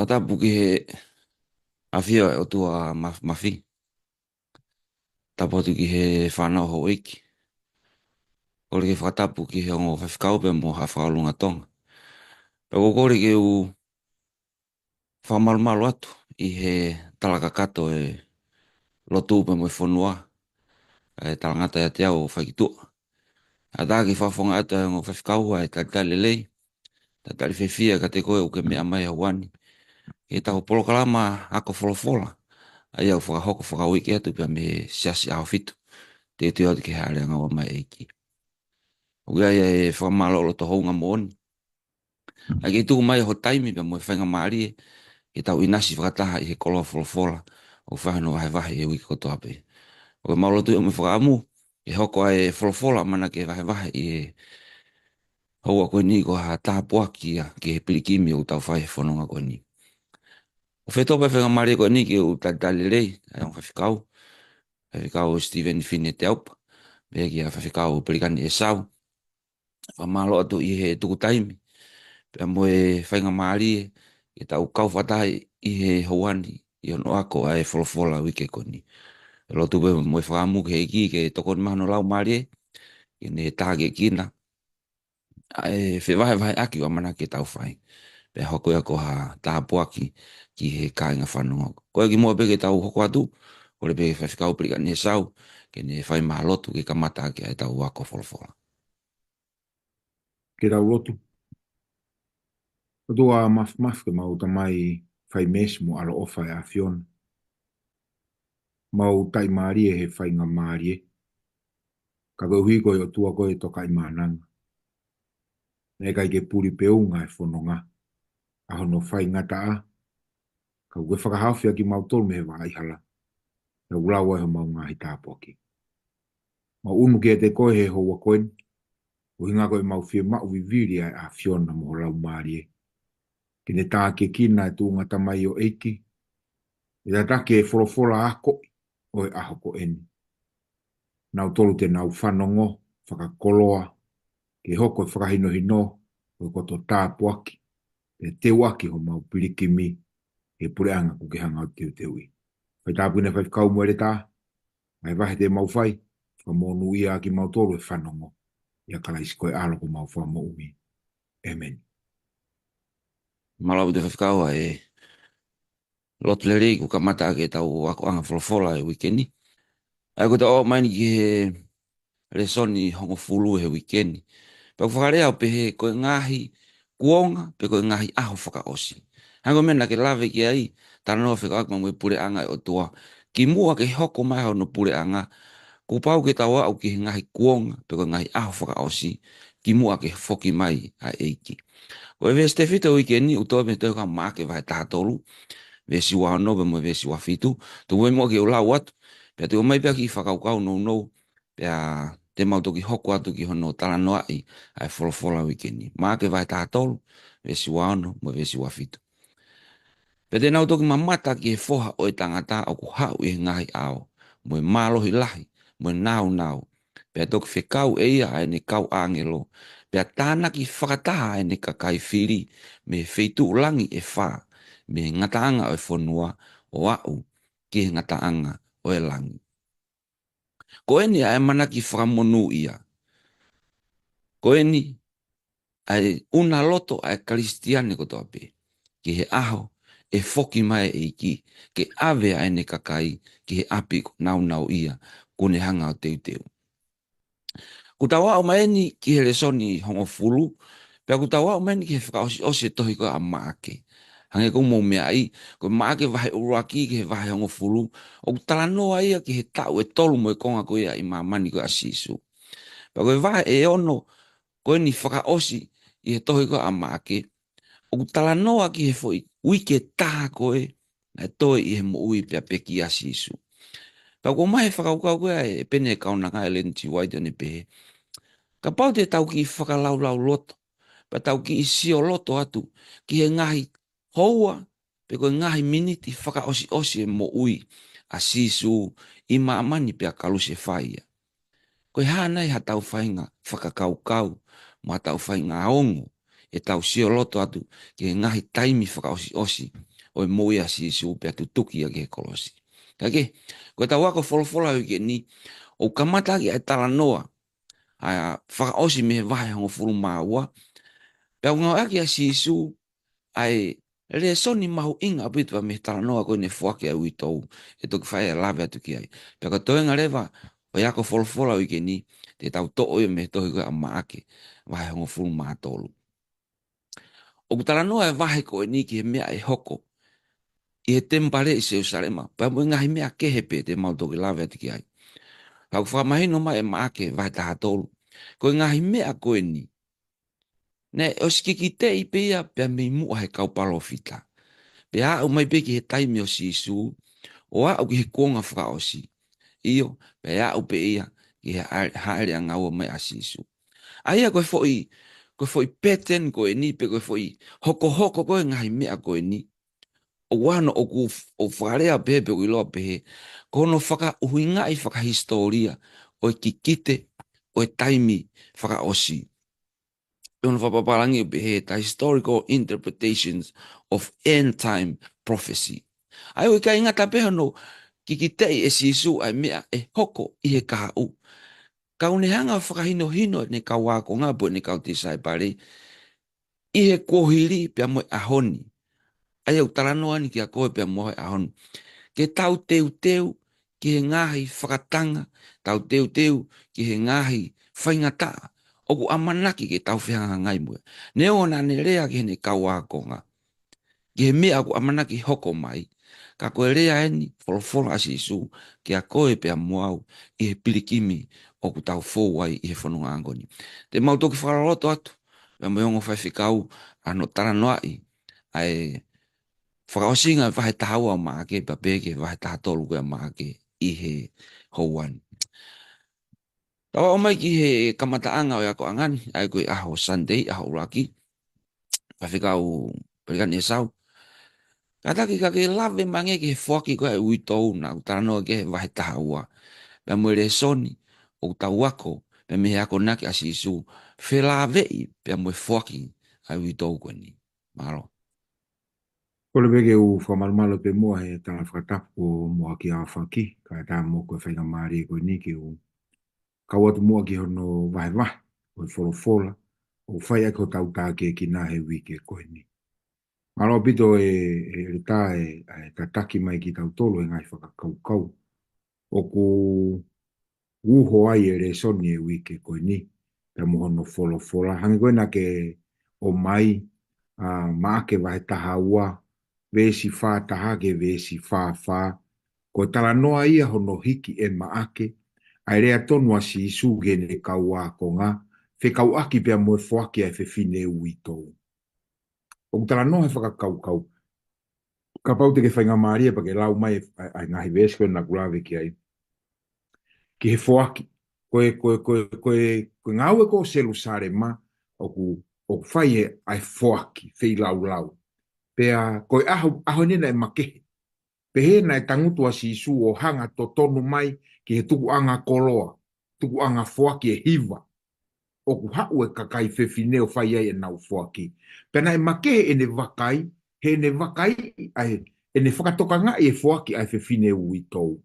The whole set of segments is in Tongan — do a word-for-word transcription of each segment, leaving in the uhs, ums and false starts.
Fakatapu ki he ʻafio ʻa e ʻOtua Maf-, Mafi. Tapu atu ki he fānau houʻeiki. Kole ke fakatapu ki he ongo faifekau pea mo Haʻa Fakaʻulunga Tonga. Pea ʻoku ou kole ke u fakamalumalu atu ʻi he tala kakato ʻa e lotu pea mo e fonua, ʻa e talangata ʻiate au ʻo fai ki tuʻa. ʻAtā ke fakafofonga atu ʻa e ongo faifekau ʻa e talitali lelei, talitali fiefia kiate koe ʻoku ke meʻa mai he houa ni ki heʻetau polokalama ako folofola, ʻa ia ʻoku fakahoko fakauike atu pea mei he Siasi ʻAhofitu, teuteu atu ki he Hāʻele ʻAngaua mai ʻa e ʻEiki. ʻOku ʻi ai ʻa e fakamālō loto houngaʻia moʻoni ʻa e kei tuku mai ho taimi pea mo e faingamālie ke tau ʻinasi fakataha ʻi he koloa folofola ʻoku fai hono vahevahe he uike kotoa pē. ʻOku mau lotu ʻi he fakaʻamu ke hoko ʻa e folofola ʻamanaki ke vahevahe ʻi he houa ko eni ko ha tāpuaki ia ki he pilikimi ʻoku tau fai he fononga ko eni. ʻOku fetō pē faingamālie ko eni ke u talitali lelei ʻa e ongo faifekau, Faifekau Steven Fine Teaupa, pea kia Faifekau Pelikani ʻEsau. Fakamālō atu ʻi he tuku taimi pea mo e faingamālie ke tau kau fakataha ʻi he houa ni ʻi hono ako ʻa e folofola uike ko eni. Lotu pē mo e fakaʻamu ki he ʻEiki ke tokoni mai hono Laumālie ke ne tākiekina ʻa e fevahevaheʻaki ʻoku ʻamanaki ke tau fai, pea hoko ia ko ha tāpuaki ki he kāinga fanongo. Ko e kimuʻa pē ke tau hoko atu, kole pē Faifekau Pelikani ʻEsau ke ne fai mai ha lotu ke kamata ʻaki ʻa ʻetau ako folofola. Ke tau lotu. ʻOtua Mafimafi, ko homau Tamai fai meesi mo ʻaloʻofa ʻa e ʻAfiona. Mau taʻimālie he faingamālie, ka koeʻuhi ko e ʻOtua koe tokaʻi mānanga, naʻe ʻikai ke puli peunga e fononga ʻa hono faingataʻa, ka kuo ke fakahaofi ʻa kimautolu mei he vaʻa hala, pea ʻoku lau ai homau ngaahi tāpuaki. Mau ʻunu kiate koe he houa ko eni, ʻuhinga ko ʻemau fiemaʻu vivili ʻa e ʻAfiona mo ho Laumālie ke ne tākiekina e tuʻunga tamaioʻeiki ʻe tataki e folofola akoʻi ʻo e ʻaho ko eni. Nautolu te nau fanongo fakakoloa ke hoko e fakahinohino ko e koto tāpuaki, pea teuʻaki homau pilikimi he puleʻanga kuo ke hanga ʻo teuteuʻi. Fai tāpuekina e faifekau mo e heletā, ʻa e vahe te mau fai, fakamonūʻia ʻa kimautolu ʻe fanongo. ʻIa Kalaisi ko e ʻAlo ko homau Fakamoʻui. ʻĒmeni. Mālō ʻaupito faifekau ʻa e lotu lelei kuo kamata ʻaki ʻetau akoʻanga folofola he uike ni. ʻA ia ko ʻetau aʻu mai eni ki he lēsoni hongofulu he uike ni. Pea ʻoku fakalea ʻo pehē ko e ngaahi kuonga pe ko e ngaahi ʻaho fakaʻosi. Hangē ko e meʻa naʻa ke lave ki ai, talanoa fekauʻaki mo e puleʻanga ʻo e ʻOtua. Kimuʻa ke hoko mai hono puleʻanga, kuo pau ke tau aʻu ki he ngaahi kuonga pe ko e ngaahi ʻaho fakaʻosi, kimuʻa ke foki mai ʻa e ʻEiki. Ko e veesi tefito he uike ni ʻoku toʻo mei he tohi ko Maʻake vahe taha tolu, veesi ua ono pea mo e veesi ua fitu. Tuku muʻa ke u lau atu, pea tuku mai pē ha kiʻi fakakaukau nounou, pea te mau toki hoko atu ki hono talanoaʻi ʻa e folofola uike ni. Maʻake vahe taha tolu, veesi ua ono mo e veesi ua fitu. Pea te nau toki mamata ki he Foha ʻo e Tangata ʻoku haʻu ʻi he ngaahi ʻao, mo e mālohi lahi, mo e nāunau. Pea toki fekau ʻe ia ʻa ʻene kau ʻāngelo, pea tānaki fakataha ʻa ʻene kakai fili mei he feituʻu langi ʻe fā, mei he ngataʻanga ʻo e fonua ʻo aʻu ki he ngataʻanga ʻo e langi. Ko eni ʻa e ʻamanaki fakamonūʻia. Ko eni ʻa e ʻuna loto ʻa e Kalisitiane kotoa pē ki he ʻaho ʻe foki mai e ʻEiki ke ʻave ʻa ʻene kakai ki he ʻapi ʻoku nāunauʻia kuo ne hanga ʻo teuteu. Kuo tau aʻu mai eni ki he lēsoni hongofulu, pea kuo tau aʻu mai eni ki he fakaʻosiʻosi e tohi ko ia ʻa Maʻake. Hangē ko ia ʻoku mou meaʻi, ko Maʻake vahe ʻuluaki ki he vahe hongofulu, ʻoku talanoa ia ki he taʻu ʻe tolu mo e konga ko ia ʻi māmani ko ia ʻa Sīsū. Pea ko e vahe ʻe ono ko eni fakaʻosi ʻi he tohi ko ia ʻa Maʻake, ʻoku talanoa ki he foʻi uike ʻe taha ko ē naʻe toe ʻi he moʻui pea pekia ʻa Sīsū. Pea ʻoku ʻomai e fakakaukau ko ia ʻe Peni Kaunanga, Ellen G. White, ʻo ne pehē, kapau te tau kiʻi fakalaulauloto, pea tau kiʻi sioloto atu ki he ngaahi houa pe ko e ngaahi miniti fakaʻosiʻosi e moʻui ʻa Sīsū ʻi māmani pea kalusefai ia. Ko e hā nai haʻatau faʻahinga fakakaukau mo haʻatau faʻahinga ongo ʻetau sioloto atu ki he ngaahi taimi fakaʻosiʻosi ʻo e moʻui ʻa Sīsū pea tutuki ia ki he kolosi. Ka ke, ko ʻetau ako folofola ʻo e uike ni, ʻoku kamata ʻaki ʻa e talanoa, ʻa e fakaʻosi mei he vahe hongofulu mā ua, pea ʻoku ngāueʻaki ʻa Sīsū ʻa e lēsoni mahuʻinga ʻaupito mei he talanoa ko eni ʻo e foaki ʻa e uitou, ʻe toki fai e lave atu ki ai. Pea ko e toenga leva ʻo e ako folofola ʻo e uike ni, te tau toʻo ia mei he tohi ko ia ʻa Maʻake, vahe hongofulu mā tolu. ʻOku talanoa e vahe ko eni ki he meʻa ʻe hoko ʻi he temipale ʻi Selūsalema, pea mo e ngaahi meʻa kehe pē te mau toki lave atu ki ai. Ka ʻoku fakamahino mai ʻe Maʻake vahe taha tolu, ko e ngaahi meʻa ko eni, naʻe ʻosi kikiteʻi pē ia pea mei muʻa he kau palōfita. Pea aʻu mai pē ki he taimi ʻo Sīsū, ʻo aʻu ki he kuonga fakaʻosi. ʻIo, pea aʻu pē ia ki he haʻele, haʻele ʻanga ua mai ʻa Sīsū. ʻA ia ko e foʻi, ko e foʻi pattern ko eni, pe ko e foʻi hokohoko ko e ngaahi meʻa ko eni, ʻoku ʻi ai hono ʻoku f-, ʻoku fakalea pehē pe ʻoku ʻiloa pehē, ko hono fakaʻuhingaʻi fakahisitōlia ʻo e kikite ʻo e taimi fakaʻosi. Pe hono fakapapālangi ʻo pehē, the historical interpretations of end time prophecy. ʻA ia ʻoku ʻikai ngata pē hono kikiteʻi ʻe Sīsū ʻa e meʻa ʻe hoko ʻi he kahaʻu, ka ʻoku ne hanga ʻo fakahinohino ʻene kau ākonga pe ʻene kau tisaipale ʻi he kuohili pea mo e ʻaho ni. ʻA ia ʻoku talanoa ni kia koe pea mo au he ʻaho ni, ke tau teuteu ki he ngaahi fakatanga, tau teuteu ki he ngaahi faingataʻa ʻoku ʻamanaki ke tau fehangahangai mo ia. Neongo naʻa ne lea ki heʻene kau ākonga ki he meʻa ʻoku ʻamanaki hoko mai, ka ko e lea eni folofola ʻa Sīsū kia koe pea mo au ʻi he pilikimi ʻoku tau fou ai ʻi he fononga ko eni. Te mau toki fakaloloto atu pea mo e ongo faifekau ʻa hono talanoaʻi ʻa e fakaʻosinga vahe taha ua ʻa Maʻake pea pehē ki he vahe taha tolu ko ia ʻa Maʻake ʻi he houa ni. Tau aʻu mai ki he kamataʻanga ʻo e akoʻanga ni, ʻa ia ko e ʻaho Sunday, ʻaho ʻuluaki, Faifekau Pelikani ʻEsau. Kātaki ka ke lave mai ange ki he foaki ko ia ʻa e uitou naʻa ku talanoa ki he vahe taha ua. Pea mo e lēsoni ʻoku tau ako, pea mei he akonaki ʻa Sīsū, felāveʻi pea mo e foaki ʻa e uitou ko eni. Mālō. Kole pē ke u fakamalumalu pē muʻa he tala fakatapu ʻo Moʻaki Aofaki, kae ʻatā mo ko e faingamālie ko eni ke u kau atu muʻa ki hono vahevahe ʻo e folofola ʻoku fai ʻaki hotau tākiekina he uike ko eni. Mālō ʻaupito e, e ʻEletā e, e tataki mai kitautolu he ngaahi fakakaukau ʻoku uho ai e lēsoni e uike ko eni, pea mo hono folofola. Hangē ko ena ke ʻomai, ʻa, Maʻake vahe taha ua, veesi fā taha ki he veesi fā fā, ko e talanoa ia hono hiki ʻe Maʻake ʻa e lea tonu ʻa Sīsū ki heʻene kau ākonga, fekauʻaki pea mo e foaki ʻa e fefine uitou. ʻOku talanoa he fakakaukau, kapau te ke faingamālie pea ke lau mai ʻa e, ʻa e ngaahi veesi ko ena naʻa ku lave ki ai, ki he foaki. Ko e, ko e, ko e, ko e, ko e ngāue ko Selūsalema ʻoku, ʻoku fai e, ʻa e foaki, feilaulau. Pea ko e ʻaho, ʻaho ni naʻe makehe. Pehē naʻe tangutu ʻa Sīsū ʻo hanga ʻo totonu mai ki he tukuʻanga koloa, tukuʻanga foaki ʻe hiva. ʻOku haʻu e kakai fefine ʻo fai ai ʻenau foaki. Pea naʻe makehe ʻene vakai, heʻene vakai, ʻa e, ʻene fakatokangaʻi e foaki ʻa e fefine uitou.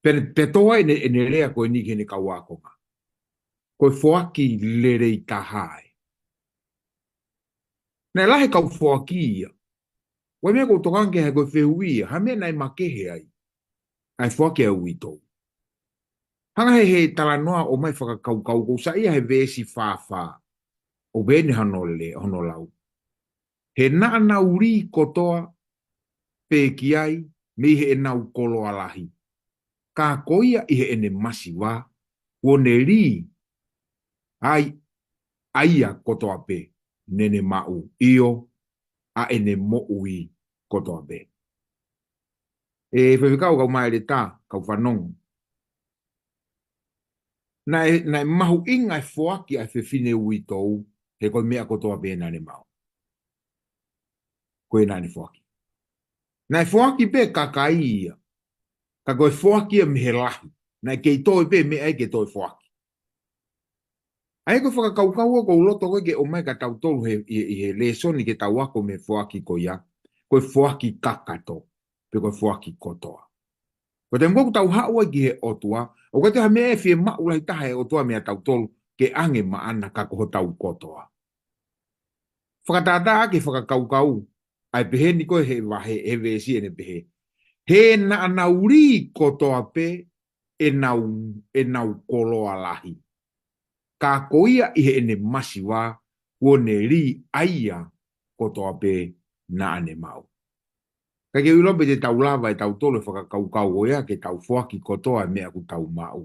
Pea, pea tō ai ʻene, ʻene lea ko eni ki heʻene kau ākonga. Ko e foaki lelei taha ē. Naʻe lahi e kau foaki ia. Ko e meʻa ʻoku ou tokanga ki ai he ko e fehuʻi ia, ha meʻa naʻe makehe ai ʻa e foaki ʻa e uitou. Hanga he, he talanoa ʻo ʻomai fakakaukau, ʻoku ou saiʻia he veesi fā fā. ʻOku pehē ni hono le-, hono lau. He naʻa nau lī kotoa pē ki ai mei heʻenau koloa lahi. Ka ko ia ʻi heʻene masiva, kuo ne lī ai ʻa ia kotoa pē naʻa ne maʻu, ʻio, ʻa ʻene moʻui kotoa pē. ʻE faifekau, kau māʻeleta, kau fanongo. Naʻe, naʻe mahuʻinga e foaki ʻa e fefine uitou, he ko e meʻa kotoa pē naʻa ne maʻu, ko ē naʻa ne foaki. Naʻe foaki pē kakai ia, ka ko e foaki ia mei he lahi. Naʻe kei toe pē meʻa ia ke toe foaki. ʻA ia ko e fakakaukau ʻoku ou loto ko ē ke ʻomai kia tautolu he, ʻi, ʻi he lēsoni ke tau ako mei he foaki ko ia. ko e foaki kakato, pe ko e foaki kotoa. Ko e taimi ko ē ʻoku tau haʻu ai ki he ʻOtua, ʻoku ʻikai toe ha meʻa ʻe fiemaʻu lahi taha ʻe he ʻOtua meia tautolu ke ʻange maʻana ka ko hotau kotoa. Fakatātā ʻaki e fakakaukau ʻa e pehē ni ko ē he vahe, he veesi ʻene pehē: He naʻa nau lī kotoa pē ʻenau, ʻenau koloa lahi. Ka ko ia ʻi heʻene masiva, kuo ne lī ʻa ia kotoa pē naʻa ne maʻu. Ka ke ʻilo pē te tau lava ʻe tautolu e fakakaukau ko ia ke tau foaki kotoa e meʻa ʻoku tau maʻu.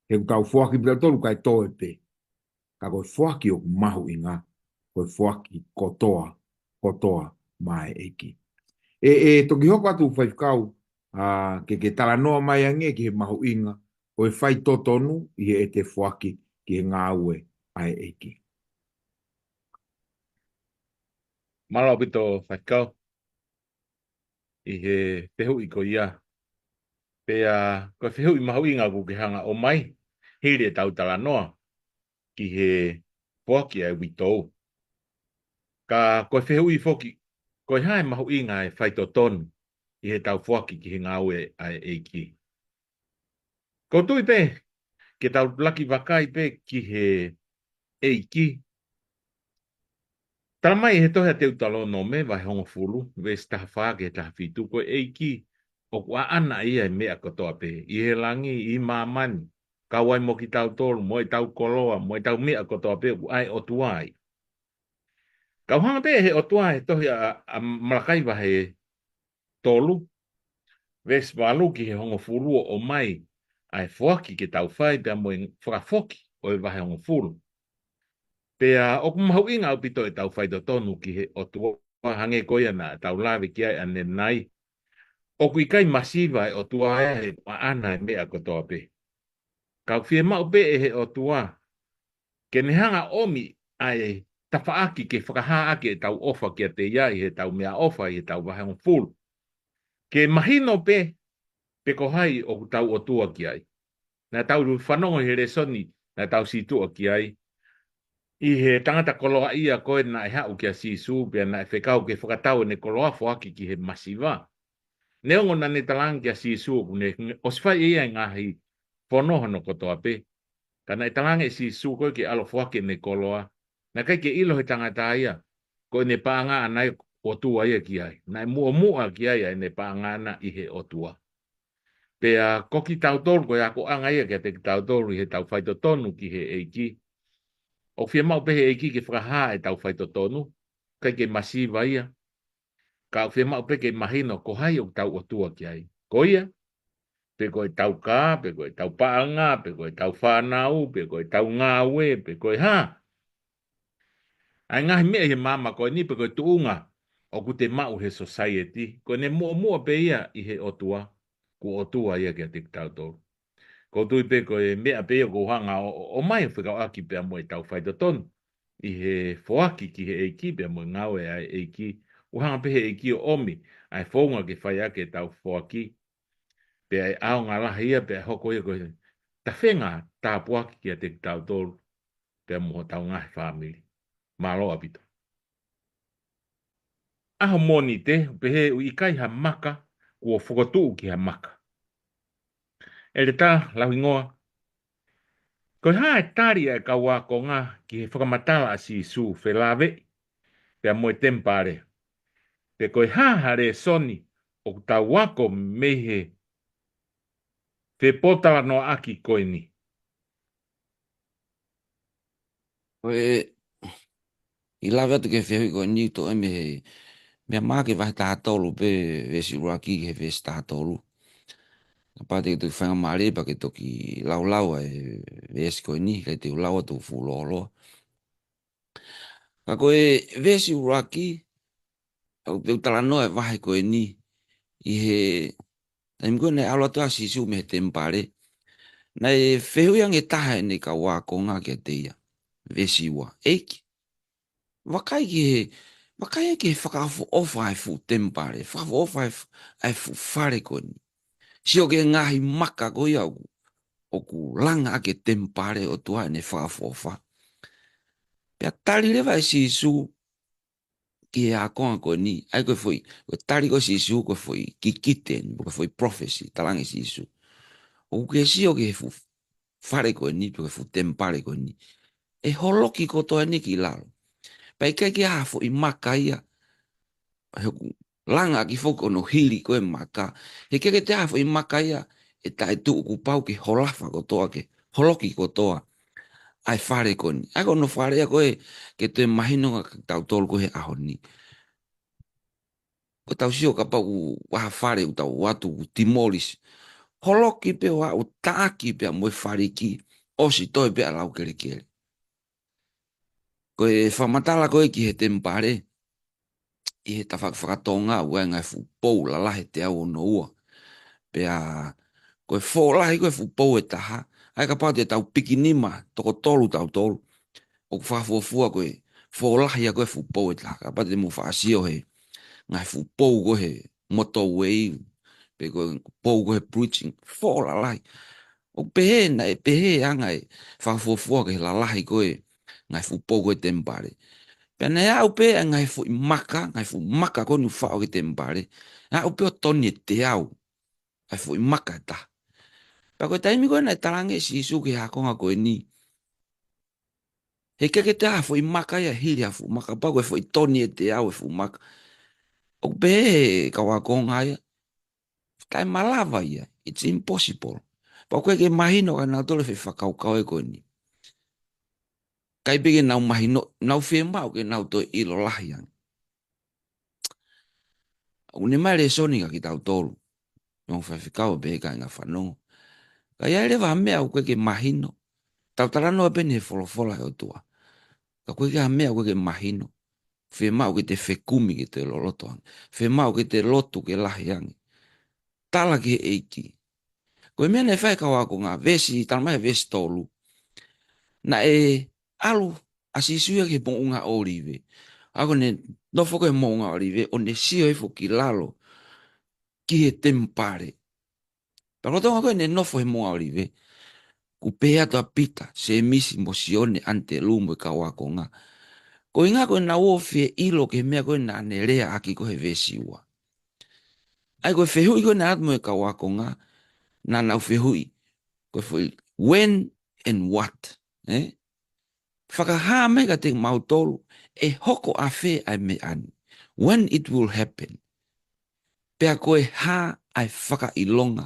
He ʻoku tau foaki pē tautolu kae toe pē. Ka ko e foaki ʻoku mahuʻinga, ko e foaki kotoa, kotoa maʻa e ʻEiki. ʻE, ʻe toki hoko atu Faifekau, ʻa, ke, ke talanoa mai ange ki he mahuʻinga ʻo e faitotonu ʻi heʻete foaki ki he ngāue ʻa e ʻEiki. Mālō ʻaupito Faifekau ʻi he fehuʻi ko ia. Pea ko e fehuʻi mahuʻinga ʻoku ke hanga ʻo ʻomai hili ʻetau talanoa ki he foaki ʻa e uitou. Ka ko e fehuʻi foki, ko e hā e mahuʻinga e faitotonu ʻi heʻetau foaki ki he ngāue ʻa e ʻEiki? ʻOku ou tui pē ke tau laki vakai pē ki he ʻEiki. Tala mai he tohi ʻa Teutalōnome vahe hongofulu, veesi taha fā ki he taha fitu, ko e ʻEiki ʻoku ʻaʻana ia e meʻa kotoa pē, ʻi he langi, ʻi māmani, kau ai mo kitautolu, mo ʻetau koloa, mo ʻetau meʻa kotoa pē ʻoku ʻa e ʻOtua ia. Kau hanga pē he ʻOtua he tohi ʻa, ʻa Malakai vahe tolu, veesi valu ki he hongofulu ʻo ʻomai ʻa e foaki ke tau fai pea mo e fakafoki ʻo e vahe hongofulu. Pea ʻoku mahuʻinga ʻaupito ʻetau faitotonu ki he ʻOtua hangē ko ia naʻa tau lave ki ai ʻanenai. ʻOku ʻikai masiva e ʻOtua ia he ʻaʻana e meʻa kotoa pē. Ka ʻoku fiemaʻu pē ʻe he ʻOtua ke ne hanga ʻomi ʻa e tafaʻaki ke fakahā ʻaki ʻetau ʻofa kiate ia ʻi heʻetau meʻaʻofa ʻi heʻetau vahe hongofulu. Ke mahino pē pe ko hai ʻoku tau ʻOtua ki ai. Naʻa tau fanongo he lēsoni naʻa tau situʻa ki ai, ʻi he tangata koloaʻia ko ē naʻe haʻu kia Sīsū pea naʻe fekau ke fakatau ʻene koloa foaki ki he masiva. Neongo naʻa ne talaange kia Sīsū ʻoku ne ʻosi fai ʻe ia e ngaahi fono hono kotoa pē, ka naʻe talaange ʻe Sīsū ko ē ke ʻalu ʻo foaki ʻene koloa. Naʻe ʻikai ke ʻilo he tangata ia ko ʻene paʻanga ʻana ia ʻoku ʻOtua ia ki ai. Naʻe muʻomuʻa ki ai ʻa ʻene paʻanga ʻana ʻi he ʻOtua. Pea ko kitautolu, ko e akoʻanga ia kiate kitautolu ʻi heʻetau faitotonu ki he ʻEiki. ʻOku fiemaʻu pē he ʻEiki ke fakahā ʻetau faitotonu, ʻikai ke masiva ia. Ka ʻoku fiemaʻu pē ke mahino ko hai ʻoku tau ʻOtua ki ai. Ko ia, pe ko ʻetau kā, pe ko ʻetau paʻanga, pe ko ʻetau fānau, pe ko ʻetau ngāue, pe ko e hā. ʻA e ngaahi meʻa ʻi he māmani ko eni pe ko e tuʻunga ʻoku te maʻu he sōsaieti, ko ʻene muʻomuʻa pē ia ʻi he ʻOtua, kuo ʻOtua ia kiate kitautolu. ʻOku ou tui pē ko e meʻa pē ia ʻoku ou hanga ʻo, ʻo, ʻomai ʻo fekauʻaki pea mo ʻetau faitotonu ʻi he foaki ki he ʻEiki pea mo e ngāue ʻa e ʻEiki. ʻOku hanga pē he ʻEiki ʻo ʻomi ʻa e founga ke fai ʻaki ʻetau foaki, pea ʻe ʻaonga lahi ia, pea ʻe hoko ia ko e tafenga tāpuaki kiate kitautolu pea mo hotau ngaahi fāmili. Mālō ʻaupito. ʻAho Mōnite, pehē ʻoku ʻikai ha maka kuo fokotuʻu ki ha maka. ʻEletā Lauhingoa, ko e hā e tali ʻa e kau ākonga ki he fakamatala ʻa Sīsū felāveʻi pea mo e temipale? Pe ko e hā ha lēsoni ʻoku tau ako mei he fepōtalanoaʻaki ko eni? Ko e, ʻi he lave atu ki he fehuʻi ko eni, toʻo mei he, mei he Maʻake vahe taha tolu pē veesi ʻuluaki ki he veesi taha tolu. Kapau te ke toki faingamālie pea ke toki laulau ʻa e veesi ko eni, kae te u lau atu fuʻu lōloa. Ka ko e veesi ʻuluaki, ʻoku ou talanoa e vahe ko eni, ʻi he taimi ko ē naʻe ʻalu atu ai ʻa Sīsū mei he temipale, naʻe fehuʻi ange ʻe taha ʻene kau ākonga kiate ia. Veesi ua, ʻEiki, vakai ki he, vakai ki he fakaʻofoʻofa ʻa e fuʻu temipale, fakaʻofoʻofa ʻa e fu-, ʻa e fuʻu fale ko eni. Sio ki he ngaahi maka ko ia ʻoku, ʻoku langa ʻaki e temipale ʻo e ʻOtua ʻene fakaʻofoʻofa. Pea tali leva ʻe Sīsū, ki he ākonga ko eni, ʻa ia ko e foʻi, ko e tali ko ē ʻa Sīsū, ko e foʻi kikite eni, ko e foʻi prophecy, talaange ʻe Sīsū. ʻOku ke sio ki he fuʻu fale ko eni, ko e fuʻu temipale ko eni. ʻE holoki kotoa eni ki lalo. Pea ʻikai ke ʻi ai ha foʻi maka ia, he ʻoku langa ʻaki foki hono hili ko ē maka. He ʻikai ke toe ʻi ai ha foʻi maka ia ʻe taʻetuʻu, kuo pau ke holofa kotoa, ke holoki kotoa ʻa e fale ko eni. ʻA ia ko hono fakalea ko ē ke toe mahino kia kitautolu ko ē he ʻaho ni. Ko ʻetau sio kapau ʻoku ʻi ai ha fale ʻoku tau ʻoatu kuo demolish. Holoki pē ʻo aʻu ʻo taʻaki pea mo e faliki, ʻosi toe pē ʻa e lau kelekele. Ko e fakamatala ko ē ki he temipale, ʻi he tafaʻaki faka-Tonga ʻoku ʻi ai e ngaahi fuʻu pou lalahi ʻe teau ono ua. Pea ko e fō lahi ko ē fuʻu pou ʻe taha, ʻa ia kapau te tau pikinima toko tolu tautolu, ʻoku fakafuofua ko e fō lahi ia ko ē fuʻu pou ʻe taha. Kapau te mou faʻa sio he ngaahi fuʻu pou ko ē he motorway, pe ko e pou ko ē he bridge, fō lalahi. ʻOku pehē, naʻe pehē ʻa e anga e fakafuofua ki he lalahi ko ē ngaahi fuʻu pou ko ē temipale. Pea naʻe aʻu pē ʻa e ngaahi foʻi maka, ngaahi fuʻu maka ko eni ʻoku faʻo ki he temipale, naʻe aʻu pē ʻo toni ʻe teau ʻa e foʻi maka ʻe taha. Pea ko e taimi ko ē naʻe talaange ʻe Sīsū ki he ākonga ko eni, he ʻikai ke toe ʻi ai ha foʻi maka ia ʻe hili ha fuʻu maka, pea ko e foʻi toni ʻe teau ʻa e fuʻu maka. ʻOku pehē ʻe he kau ākonga ia, taʻemalava ia, it's impossible. Pea ʻoku ʻikai ke mahino kia nautolu e foʻi fakakaukau ko eni. ʻIkai pē ke nau mahino, nau fiemaʻu ke nau toe ʻilo lahi ange. ʻOku ne ʻomai e lēsoni kia kitautolu. Nau faifekau pē kāinga fanongo. Ka ʻi ai leva ha meʻa ʻoku ʻikai ke mahino. Tau talanoa pē eni he folofola ʻa e ʻOtua. Ka ʻoku ʻikai ha meʻa ʻoku ʻikai ke mahino. Fiemaʻu ke te fekumi ke te loloto ange. Fiemaʻu ke te lotu ke lahi ange. Tala ki he ʻEiki. Ko e meʻa naʻe fai ʻe he kau ākonga, veesi, talamai he veesi tolu. Naʻe ʻalu ʻa Sīsū ia ki he moʻunga ʻŌlive. ʻA ia ko ʻene nofo ko ē he moʻunga ʻŌlive, ʻo ne sio hifo ki lalo ki he temipale. Pea lolotonga ko ē ʻene nofo he moʻunga ʻŌlive, kuo pehē atu ʻa Pita, Sēmisi mo Sione, ʻAnitelū mo e kau ākonga. Ko e ʻuhinga ko ʻenau ō ʻo fie ʻilo ki he meʻa ko ē naʻa ne lea ʻaki ko ē he veesi ua. ʻA ia ko e fehuʻi ko ē naʻe ʻatu mo e kau ākonga, naʻa nau fehuʻi, ko e foʻi when and what, ē? Fakahā mai kiate kimautolu, ʻe hoko ʻafē ʻa e meʻa ni. When it will happen. Pea ko e hā ʻa e fakaʻilonga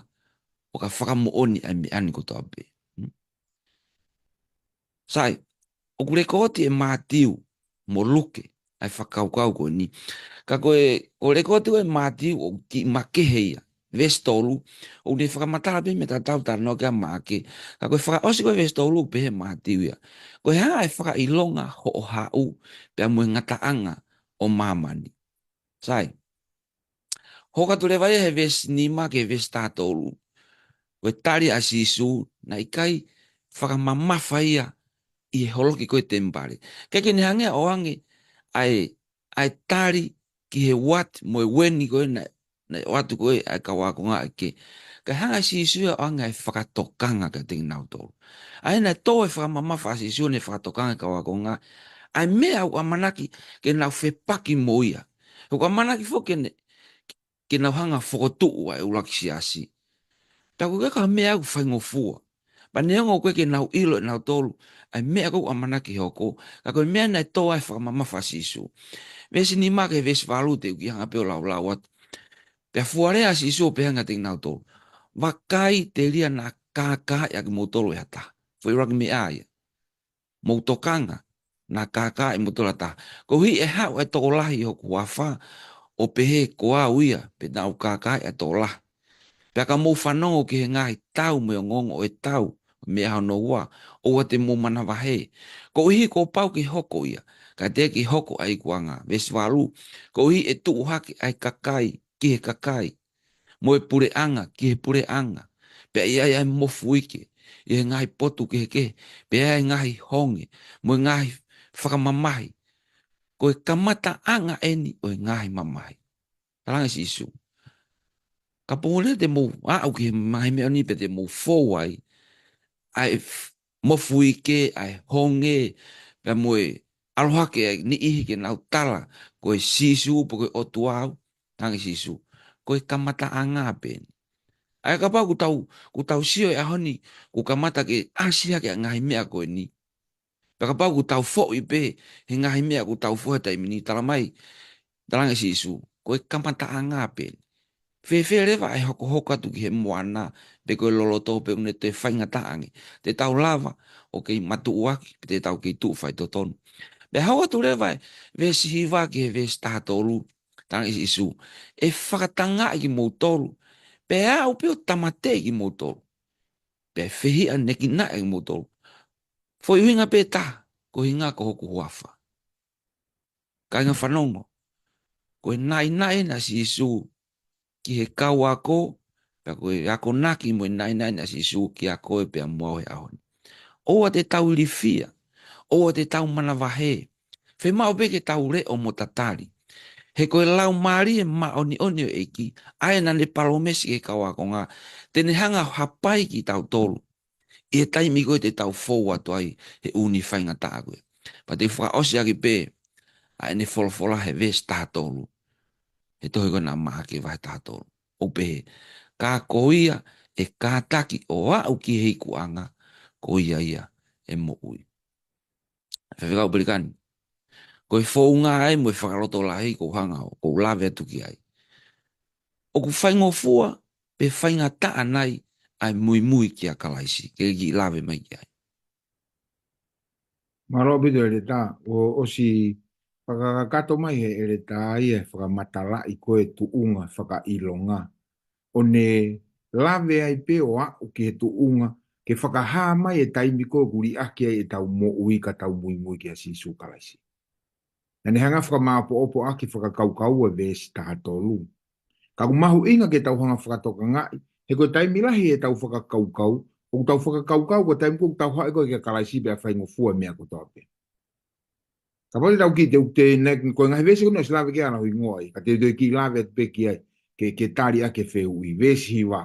ʻo ka fakamoʻoni ʻa e meʻa ni kotoa pē. Hmm? Sai, ʻoku lekooti ʻe Mātiu mo Luke ʻa e fakakaukau ko eni. Ka ko e, ko e lekooti ko ē ʻe Mātiu ʻoku kiʻi makehe ia. Veesi tolu, ʻoku ne fakamatala pē meʻa tatau talanoa ki ai ʻa Maʻake. Ka ko e fakaʻosi ko ē veesi tolu ʻoku pehē ʻe Mātiu ia, ko e hā ʻa e fakaʻilonga hoʻo haʻu pea mo e ngataʻanga ʻo māmani. Sai. Hoko atu leva ia he veesi nima ki he veesi taha tolu. Ko e tali ʻa Sīsū, naʻe ʻikai fakamamafa ia ʻi he holoki ko ē temipale. ʻIkai ke ne hanga ʻo ʻoange ʻa e, ʻa e tali ki he what mo e when ko ē naʻe, naʻe ʻoatu ko ē ʻe he kau ākonga ʻa e ke. Kae hanga ʻe Sīsū ia ʻo ʻoange ʻa e fakatokanga kiate kinautolu. ʻA ia naʻe tō e fakamamafa ʻa Sīsū ʻo ne fakatokanga ki he kau ākonga ʻa e meʻa ʻoku ʻamanaki ke nau fepaki mo ia. ʻOku ʻamanaki foki ke ne, ke nau hanga ʻo fokotuʻu ʻa e ʻuluaki siasi. Pea ʻoku ʻikai ko ha meʻa ʻoku faingofua. Pea neongo ʻoku ʻikai ke nau ʻilo ʻe nautolu ʻa e meʻa ʻoku ʻamanaki ke hoko, ka ko e meʻa naʻe tō ai e fakamamafa ʻa Sīsū. Veesi nima ki he veesi valu te u kiʻi hanga pē ʻo laulau atu. Pea fua leva ʻa Sīsū ʻo pehē ange kiate kinautolu, vakai, telia naʻa kākaaʻi ʻa kimoutolu ʻe ha taha. Foʻi ʻuluaki meʻa ia. Mou tokanga, naʻa kākaaʻi kimoutolu ʻe ha taha. Koeʻuhi ʻe haʻu ʻa e tokolahi ʻi hoku huafa, ʻo pehē ko au ia, pea nau kākaaʻi ʻa e tokolahi. Pea ka mou fanongo ki he ngaahi tau mo e ongoongo ʻo e tau, meʻa hono ua, ʻoua te mou manavahē. Koeʻuhi kuo pau ke hoko ia, ka ʻe teʻeki hoko ʻa e ikuʻanga. Veesi valu, koeʻuhi ʻe tuʻu hake ʻa e kakai ki he kakai, mo e puleʻanga ki he puleʻanga. Pea ʻe ʻi ai ʻa e mofuike ʻi he ngaahi potu kehekehe, pea ʻe ʻi ai e ngaahi honge, mo e ngaahi fakamamahi. Ko e kamataʻanga eni ʻo e ngaahi mamahi. Talaange ʻe Sīsū, kapau leva te mou aʻu ki he ngaahi meʻa ni pea te mou fou ai, ʻa e f-, mofuike, ʻa e honge, pea mo e ʻalu hake e niʻihi ke nau tala ko e Sīsū pe ko e ʻOtua au, talaange Sīsū, ko e kamataʻanga pē eni. ʻA ia kapau ʻoku tau, ʻoku tau sio he ʻaho ni, ʻoku kamata ke ʻasi hake ʻa e ngaahi meʻa ko eni. Pea kapau ʻoku tau foʻi pē he ngaahi meʻa ʻoku tau foʻi he taimi ni, talamai, talaange Sīsū, ko e kamataʻanga pē eni. Fēfē leva e hokohoko atu ki he moana, pe ko e loloto pe ʻoku ne toe faingataʻa ange. Te tau lava ʻo kei matuʻuaki, pe te tau kei tuʻu faitotonu. Pea hoko atu leva e veesi hiva ki he veesi taha tolu, talaange Sīsū, ʻe fakatangaʻi kimoutolu, pea aʻu pē ʻo tāmateʻi kimoutolu, pea fehiʻanekinaʻi kimoutolu. Foʻi ʻuhinga pē taha, ko e ʻuhinga ko hoku huafa. Kāinga fanongo, ko e naʻinaʻi ʻa Sīsū ki he kau ako, pea ko e akonaki mo e naʻinaʻi ʻa Sīsū kiate koe pea mo au he ʻaho ni. ʻOua te tau ilifia, ʻoua te tau manavahē. Fiemaʻu pē ke tau leʻo mo tatali. He ko e Laumālie Māʻoniʻoni ʻo e ʻEiki, ʻa ia naʻa ne palōmesi ki he kau ākonga, te ne hanga ʻo hapai kitautolu ʻi he taimi ko ē te tau fou atu ai he ʻū faingataʻa ko ē. Pea te u fakaʻosi ʻaki pē ʻa ʻene folofola he veesi taha tolu he tohi ko ena ʻa Maʻake vahe taha tolu. ʻOku pehē, ka ko ia ʻe kātaki ʻo aʻu ki he ikuʻanga, ko ia ia ʻe moʻui. Faifekau Pelikani, ko e founga ia mo e fakalotolahi ʻoku ou hanga ʻo, ʻoku ou lave atu ki ai. ʻOku faingofua pe faingataʻa nai ʻa e muimui kia Kalaisi, ke ke kiʻi lave mai ki ai. Mālō ʻaupito ʻEletā, ʻo, ʻosi fakakakato mai he ʻEletā ia e fakamatalaʻi ko e tuʻunga fakaʻilonga. ʻO ne lave ai pē ʻo aʻu ki he tuʻunga ke fakahā mai e taimi ko ē ʻoku liʻaki ai ʻetau moʻui ka tau muimui kia Sīsū Kalaisi. Naʻa ne hanga ʻo fakamāopoopo ʻaki e fakakaukau ʻa e veesi taha tolu. Ka ʻoku mahuʻinga ke tau hanga ʻo fakatokangaʻi, he ko e taimi lahi ʻetau fakakaukau, ʻoku tau fakakaukau ko e taimi ko ē ʻoku tau haʻu ko ē kia Kalaisi pea faingofua e meʻa kotoa pē. Kapau te tau kiʻi te u te ne, ko e ngaahi veesi ko ena ʻosi lave ki ai ʻa e hingoa ia, ka te u toe kiʻi lave atu pē ki ai, ke, ke tali ʻaki e fehuʻi, veesi hiva.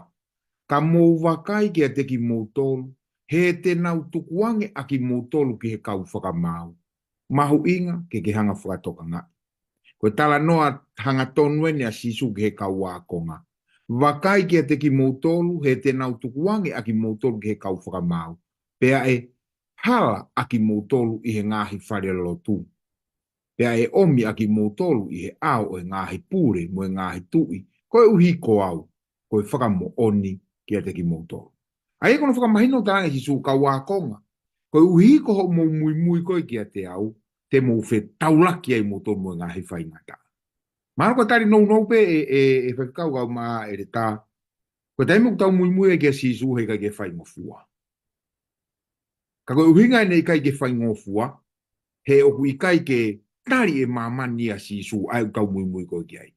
Ka mou vakai kiate kimoutolu, he te nau tukuange ʻa kimoutolu ki he kau fakamaau. Mahuʻinga ke ke hanga ʻo fakatokangaʻi. Ko e talanoa hangatonu eni ʻa Sīsū ki he kau ākonga. Vakai kiate kimoutolu, he te nau tukuange ʻa kimoutolu ki he kau fakamaau. Pea ʻe hala ʻa kimoutolu ʻi he ngaahi falelotu. Pea ʻe ʻomi ʻa kimoutolu ʻi he ʻao ʻo e ngaahi pule mo e ngaahi tuʻi, koeʻuhi ko au, ko e fakamoʻoni kiate kimoutolu. ʻA ia ko hono fakamahino talaange ʻe Sīsū, kau ākonga, koeʻuhi ko hoʻomou muimui ko ē kiate au, te mou fetaulaki ai moutolu mo e ngaahi faingataʻa. Mahalo ko e tali nounou pē ʻe, ʻe, ʻe faifekau kae ʻumaʻā ʻEletā, ko e taimi ʻoku tau muimui ai kia Sīsū heʻikai ke faingofua. Ka ko e ʻuhinga ʻene ʻikai ke faingofua, he ʻoku ʻikai ke tali ʻe māmani ʻa Sīsū ʻa ʻetau muimui ko ē ki ai.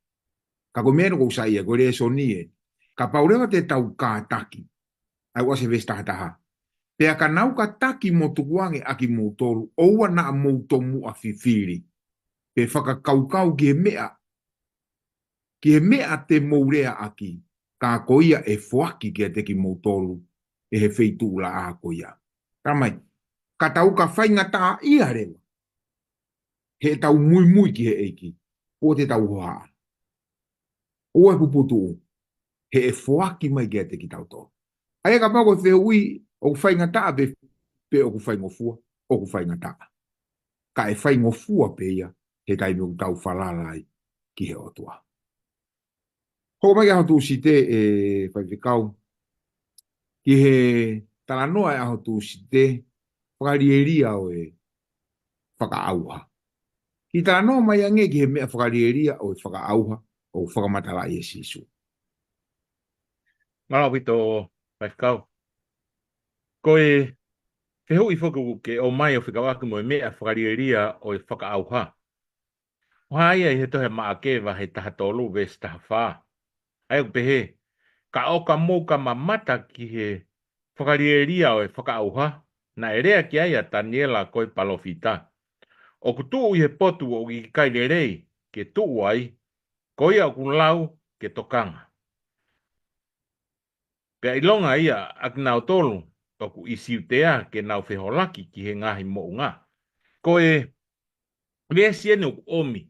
Ka ko e meʻa ʻoku ou saiʻia, ko e lēsoni ē. Kapau leva te tau kātaki, ʻa ia ʻoku ʻasi he veesi taha taha. Pea ka nau kātaki mo tukuange ʻa kimoutolu, ʻoua naʻa mou tomuʻa fifili. Pe fakakaukau ki he meʻa, ki he meʻa te mou leaʻaki, ka ko ia ʻe foaki kiate kimoutolu, ʻe he feituʻulaʻā ko ia. Talamai, ka tau ka faingataʻaʻia leva heʻetau muimui ki he ʻEiki, ʻoua te tau hohaʻa. ʻOua ʻe puputuʻu, he ʻe foaki mai kiate kitautolu. ʻA ia kapau ko e fehuʻi, ʻoku faingataʻa pe, pe ʻoku faingofua, ʻoku faingataʻa. Ka ʻe faingofua pē ia, he taimi ʻoku tau falala ai ki he ʻOtua. Hoko mai ki he ʻaho Tūsite ʻe faifekau. Ki he talanoa ʻa e ʻaho Tūsite, fakalielia ʻo e fakaʻauha. Kiʻi talanoa mai ange ki he meʻa fakalielia ʻo e fakaʻauha, ʻoku fakamatalaʻi ʻe Sīsū. Mālō ʻaupito faifekau. Ko e fehuʻi foki ʻoku ke ʻomai ʻo fekauʻaki mo e meʻa fakalielia ʻo e fakaʻauha. ʻOku hā ia ʻi he tohi ʻa Maʻake vahe taha tolu veesi taha fā. ʻA ia ʻoku pehē, ka ʻo ka mou ka mamata ki he fakalielia ʻo e fakaʻauha, naʻe lea ki ai ʻa Taniela ko e palōfita. ʻOku tuʻu ʻi he potu ʻoku ʻikai lelei ke tuʻu ai, ko ia ʻoku lau ke tokanga. Pea ʻilonga ia ʻa kinautolu ʻoku ʻi Siutea ke nau feholaki ki he ngaahi moʻunga. Ko e veesi eni ʻoku ʻomi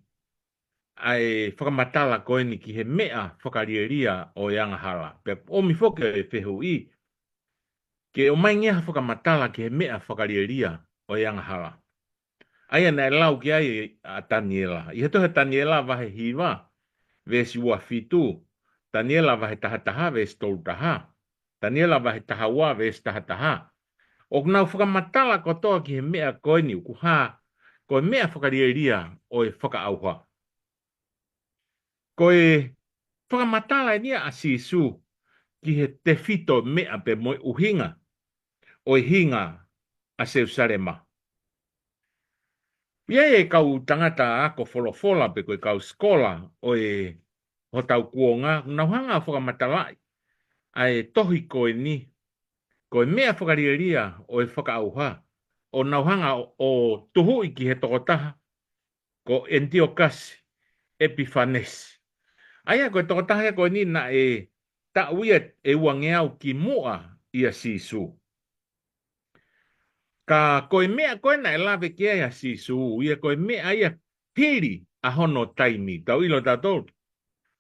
ʻa e fakamatala ko eni ki he meʻa fakalielia ʻo e angahala. Pea ʻomi foki ʻa e fehuʻi, ke ʻomai ngeha fakamatala ki he meʻa fakalielia ʻo e angahala. ʻA ia naʻe lau ki ai ʻa Taniela. ʻI he tohi ʻa Taniela vahe hiva, veesi ua fitu, Taniela vahe taha taha, veesi tolu taha, Taniela vahe taha ua, veesi taha taha. ʻOku nau fakamatala kotoa ki he meʻa ko eni ʻoku hā ko e meʻa fakalielia ʻo e fakaʻauha. Ko e fakamatala eni ia ʻa Sīsū ki he tefito meʻa pea mo e ʻuhinga ʻo e hinga ʻa Selusalema. ʻI ai e kau tangata ako folofola pe ko e kau sikola ʻo e hotau kuonga, nau hanga ʻo fakamatalaʻi ʻa e tohi ko eni, ko e meʻa fakalielia ʻo e fakaʻauha, ʻo nau hanga ʻo, ʻo tuhuʻi ki he tokotaha ko ʻEnitiokasi ʻEpifanesi. ʻA ia ko e tokotaha ia ko eni naʻe taʻu ia ʻe uangeau kimuʻa ʻia Sīsū. Ka ko e meʻa ko ē naʻe lave ki ai ʻa Sīsū, ia ko e meʻa ia hili ʻa hono taimi. Tau ʻilo tautolu,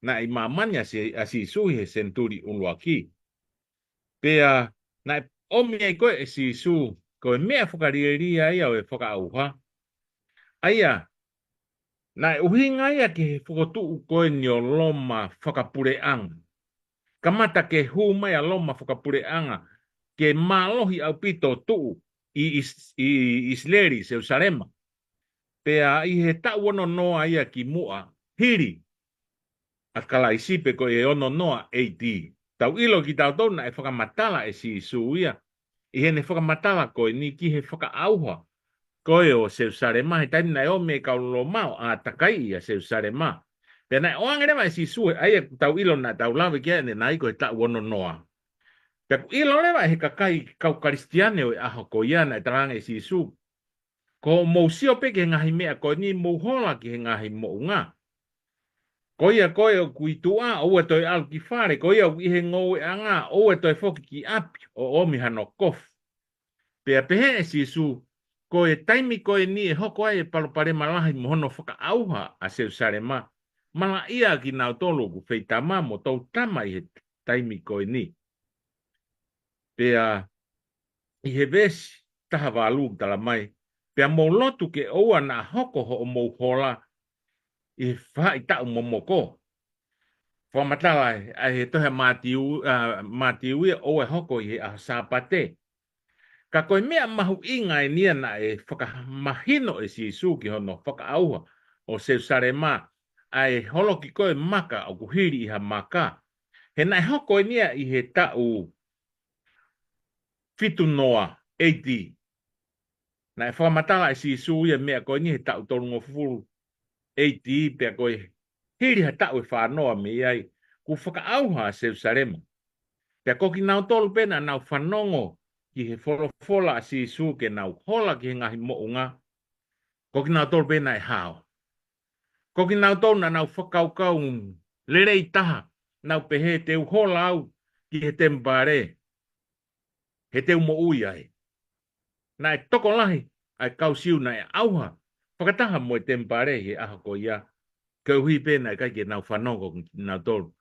naʻe ʻi māmani ʻa Sī-, ʻa Sīsū ʻi he senituli ʻuluaki. Pea naʻe ʻomi ai ko ē ʻe Sīsū, ko e meʻa fakalielia ia ʻo e fakaʻauha. ʻA ia, naʻe ʻuhinga ia ki he fokotuʻu ko eni ʻo Loma fakapuleʻanga. Kamata ke hū mai ʻa Loma fakapuleʻanga ke mālohi ʻaupito ʻo tuʻu ʻi ʻIs-, ʻi ʻIsileli, Selusalema. Pea ʻi he taʻu ono noa ia kimuʻa, hili ʻa Kalaisi pe ko e ono noa A D. Tau ʻilo kitautolu naʻe fakamatala ʻe Sīsū ia ʻi heʻene fakamatala ko eni ki he fakaʻauha ko ē ʻo Selusalema, he taimi naʻe ʻomi e kau Loma ʻo ʻātakaiʻi ʻa Selusalema. Pea naʻe ʻoange leva ʻe Sīsū, ʻa ia ʻoku tau ʻilo naʻa tau lave ki ai ʻanenai, ko e taʻu ono noa. Pea ʻoku ʻilo leva ʻe he kakai kau Kalisitiane ʻo e ʻaho ko ia naʻe talaange ʻe Sīsū, ko hoʻomou sio pē ki he ngaahi meʻa ko eni, mou hola ki he ngaahi moʻunga. Ko ia ko ē ʻoku ʻi tuʻa, ʻoua toe ʻalu ki fale, ko ia ʻoku ʻi he ngoueʻanga, ʻoua toe foki ki ʻapi ʻo ʻomi hano kofu. Pea pehē ʻe Sīsū, ko e taimi ko eni ʻe hoko ai e palopalema lahi mo hono fakaʻauha ʻa Selusalema, malaʻia kinautolu ʻoku feitama mo toutama ʻi he taimi ko eni. Pea ʻi he veesi taha valu talamai, pea mou lotu ke ʻoua naʻa hoko hoʻomou hola ʻi he faʻahitaʻu momoko. Fakamatala ʻa e tohi ʻa Mātiu, ʻa, Mātiu ia, ʻoua ʻe hoko ʻi he ʻaho Sāpate. Ka ko e meʻa mahuʻinga eni ia naʻe fakamahino ʻe Sīsū ki hono fakaʻauha ʻo Selusalema, ʻa e holoki ko ē maka ʻoku hili ʻi ha maka. He naʻe hoko eni ia ʻi he taʻu fitu noa A D. Naʻe fakamatala ʻe Sīsū ia meʻa ko eni he taʻu tolungofulu A D, pea ko e hili ha taʻu ʻe fā noa mei ai, kuo fakaʻauha ʻa Selusalema. Pea ko kinautolu pē naʻa nau fanongo ki he folofola ʻa Sīsū ke nau hola ki he ngaahi moʻunga, ko kinautolu pē naʻe hao. Ko kinautolu naʻa nau fakakaukau lelei taha, nau pehē, te u hola au ki he temipale, he te u moʻui ai. Naʻe tokolahi ʻa e kau Siu naʻe ʻauha fakataha mo e temipale ʻi he ʻaho ko ia, koeʻuhi pē naʻe ʻikai ke nau fanongo kinautolu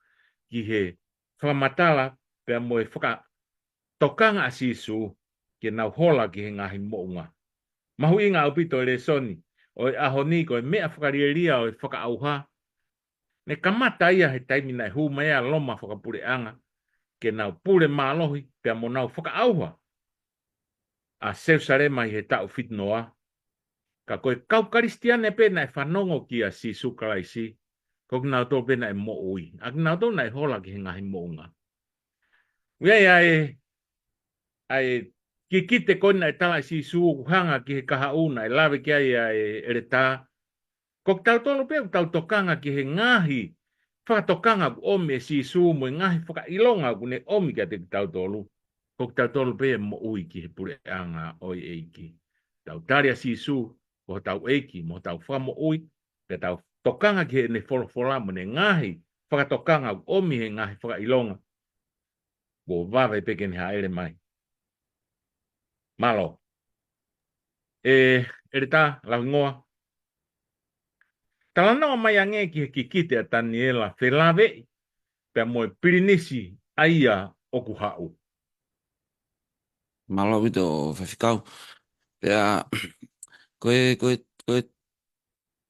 ki he fakamatala pea mo e fakatokanga ʻa Sīsū ke nau hola ki he ngaahi moʻunga. Mahuʻinga ʻaupito e lēsoni ʻo e ʻaho ni, ko e meʻa fakalielia ʻo e fakaʻauha, ne kamata ia he taimi naʻe hū mai ai ʻa Loma fakapuleʻanga ke nau pule mālohi pea mo nau fakaʻauha ʻa Selusalema ʻi he taʻu fitu noa. Ka ko e kau Kalisitiane pē naʻe fanongo kia Sīsū Kalaisi, ko kinautolu pē naʻe moʻui, ʻa kinautolu naʻe hola ki he ngaahi moʻunga. ʻOku ʻi ai ʻa e, ʻa e kikite ko ē naʻe tala ʻe Sīsū ʻoku hanga ki he kahaʻu, naʻe lave ki ai ʻa e ʻeletā. Ko kitautolu pē ʻoku tau tokanga ki he ngaahi fakatokanga ʻoku ʻomi ʻe Sīsū mo e ngaahi fakaʻilonga ʻoku ne ʻomi kiate kitautolu, ko kitautolu pē ʻe moʻui ki he puleʻanga ʻo e ʻEiki. Tau tali ʻa Sīsū ko hotau ʻEiki mo hotau Fakamoʻui, pea tau tokanga ki heʻene folofola mo ʻene ngaahi fakatokanga ʻoku ʻomi he ngaahi fakaʻilonga, kuo vave pē ke ne hāʻele mai. Mālō. ʻE, ʻeletā Lauhingoa, Talanoa mai angē ki he kikite ʻa Taniela felāveʻi pea mo e pilinisi ʻa ia ʻoku haʻu. Mālō ʻaupito Faifekau. Pea ko e, ko e, ko e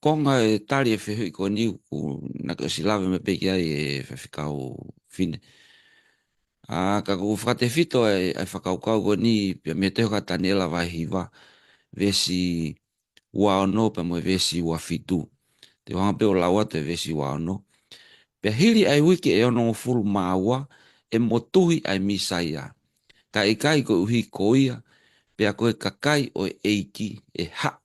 konga e tali e fehuʻi ko eni ʻoku naʻe ʻosi lave mai pē ki ai e Faifekau Fine. ʻA, ka ʻoku fakatefito ai ʻa e fakakaukau ko eni pea mei he tohi ʻa Taniela vahe hiva, veesi ua ono pea mo e veesi ua fitu. Te u hanga pē ʻo lau atu e veesi ua ono. Pea hili ʻa e uike ʻe onongofulu mā ua ʻe motuhi ʻa e Mīsaia, kae ʻikai koeʻuhi ko ia, pea ko e kakai ʻo e ʻEiki ʻe haʻu,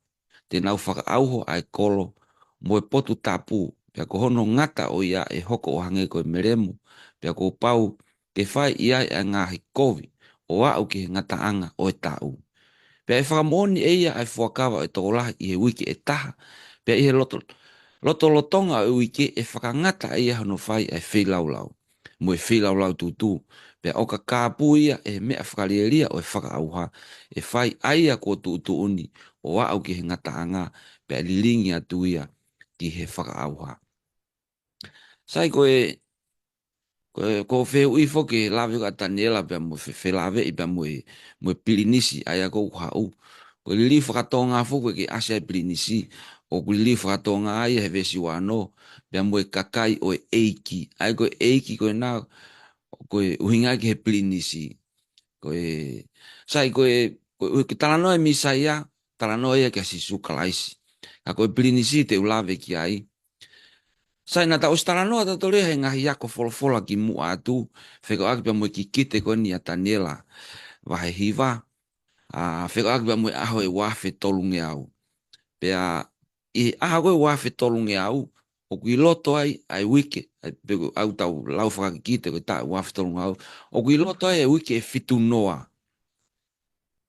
te nau fakaʻauha ʻa e kolo mo e potu tapu, pea ko hono ngata ʻo ia ʻe hoko ʻo hangē ko e melemo, pea kuo pau ke fai ʻi ai ʻa e ngaahi kovi ʻo aʻu ki he ngataʻanga ʻo e taʻu. Pea ʻe fakamoʻoni ʻe ia ʻa e fuakava ʻo e tokolahi ʻi he uike ʻe taha, pea ʻi he loto, lotolotonga ʻo e uike ʻe fakangata ʻe ia hono fai ʻa e feilaulau mo e feilaulau tūtū, pea ʻoka kāpui ia ʻe he meʻa fakalielia ʻo e fakaʻauha, ʻe fai ʻa ia kuo tuʻutuʻuni ʻo aʻu ki he ngataʻanga, pea lilingi atu ia ki he fakaʻauha. Sai ko e, ko e, ko e fehuʻi foki ke lave ʻa Taniela pea mo e fe-, felāveʻi pea mo e, mo e pilinisi ʻa ia ʻoku haʻu. Ko e liliu fakatonga foki ke ʻasi ai e pilinisi, ʻoku liliu fakatonga ia he veesi ua ono, pea mo e kakai ʻo e ʻEiki. ʻA ia ko e ʻEiki ko ena, ko e ʻuhinga ki he pilinisi. Ko e, sai ko e, ko e, ko e talanoa e Mīsaia, talanoa ia kia Sīsū Kalaisi. Ka ko e pilinisi te u lave ki ai. Sai naʻa tau ʻosi talanoa tautolu he ngaahi ako folofola kimuʻa atu, fekauʻaki pea mo e kikite ko eni ʻa Taniela vahe hiva, ʻa, fekauʻaki pea mo e ʻaho ʻe ua afe tolungeau. Pea ʻi he ʻaho ko e ua afe tolungeau, ʻoku ʻi loto ai ʻa e uike, ʻa e, pe ko e ʻetau lau fakakikite ko e taʻu ua afe tolungeau, ʻoku ʻi loto ai e uike ʻe fitu noa.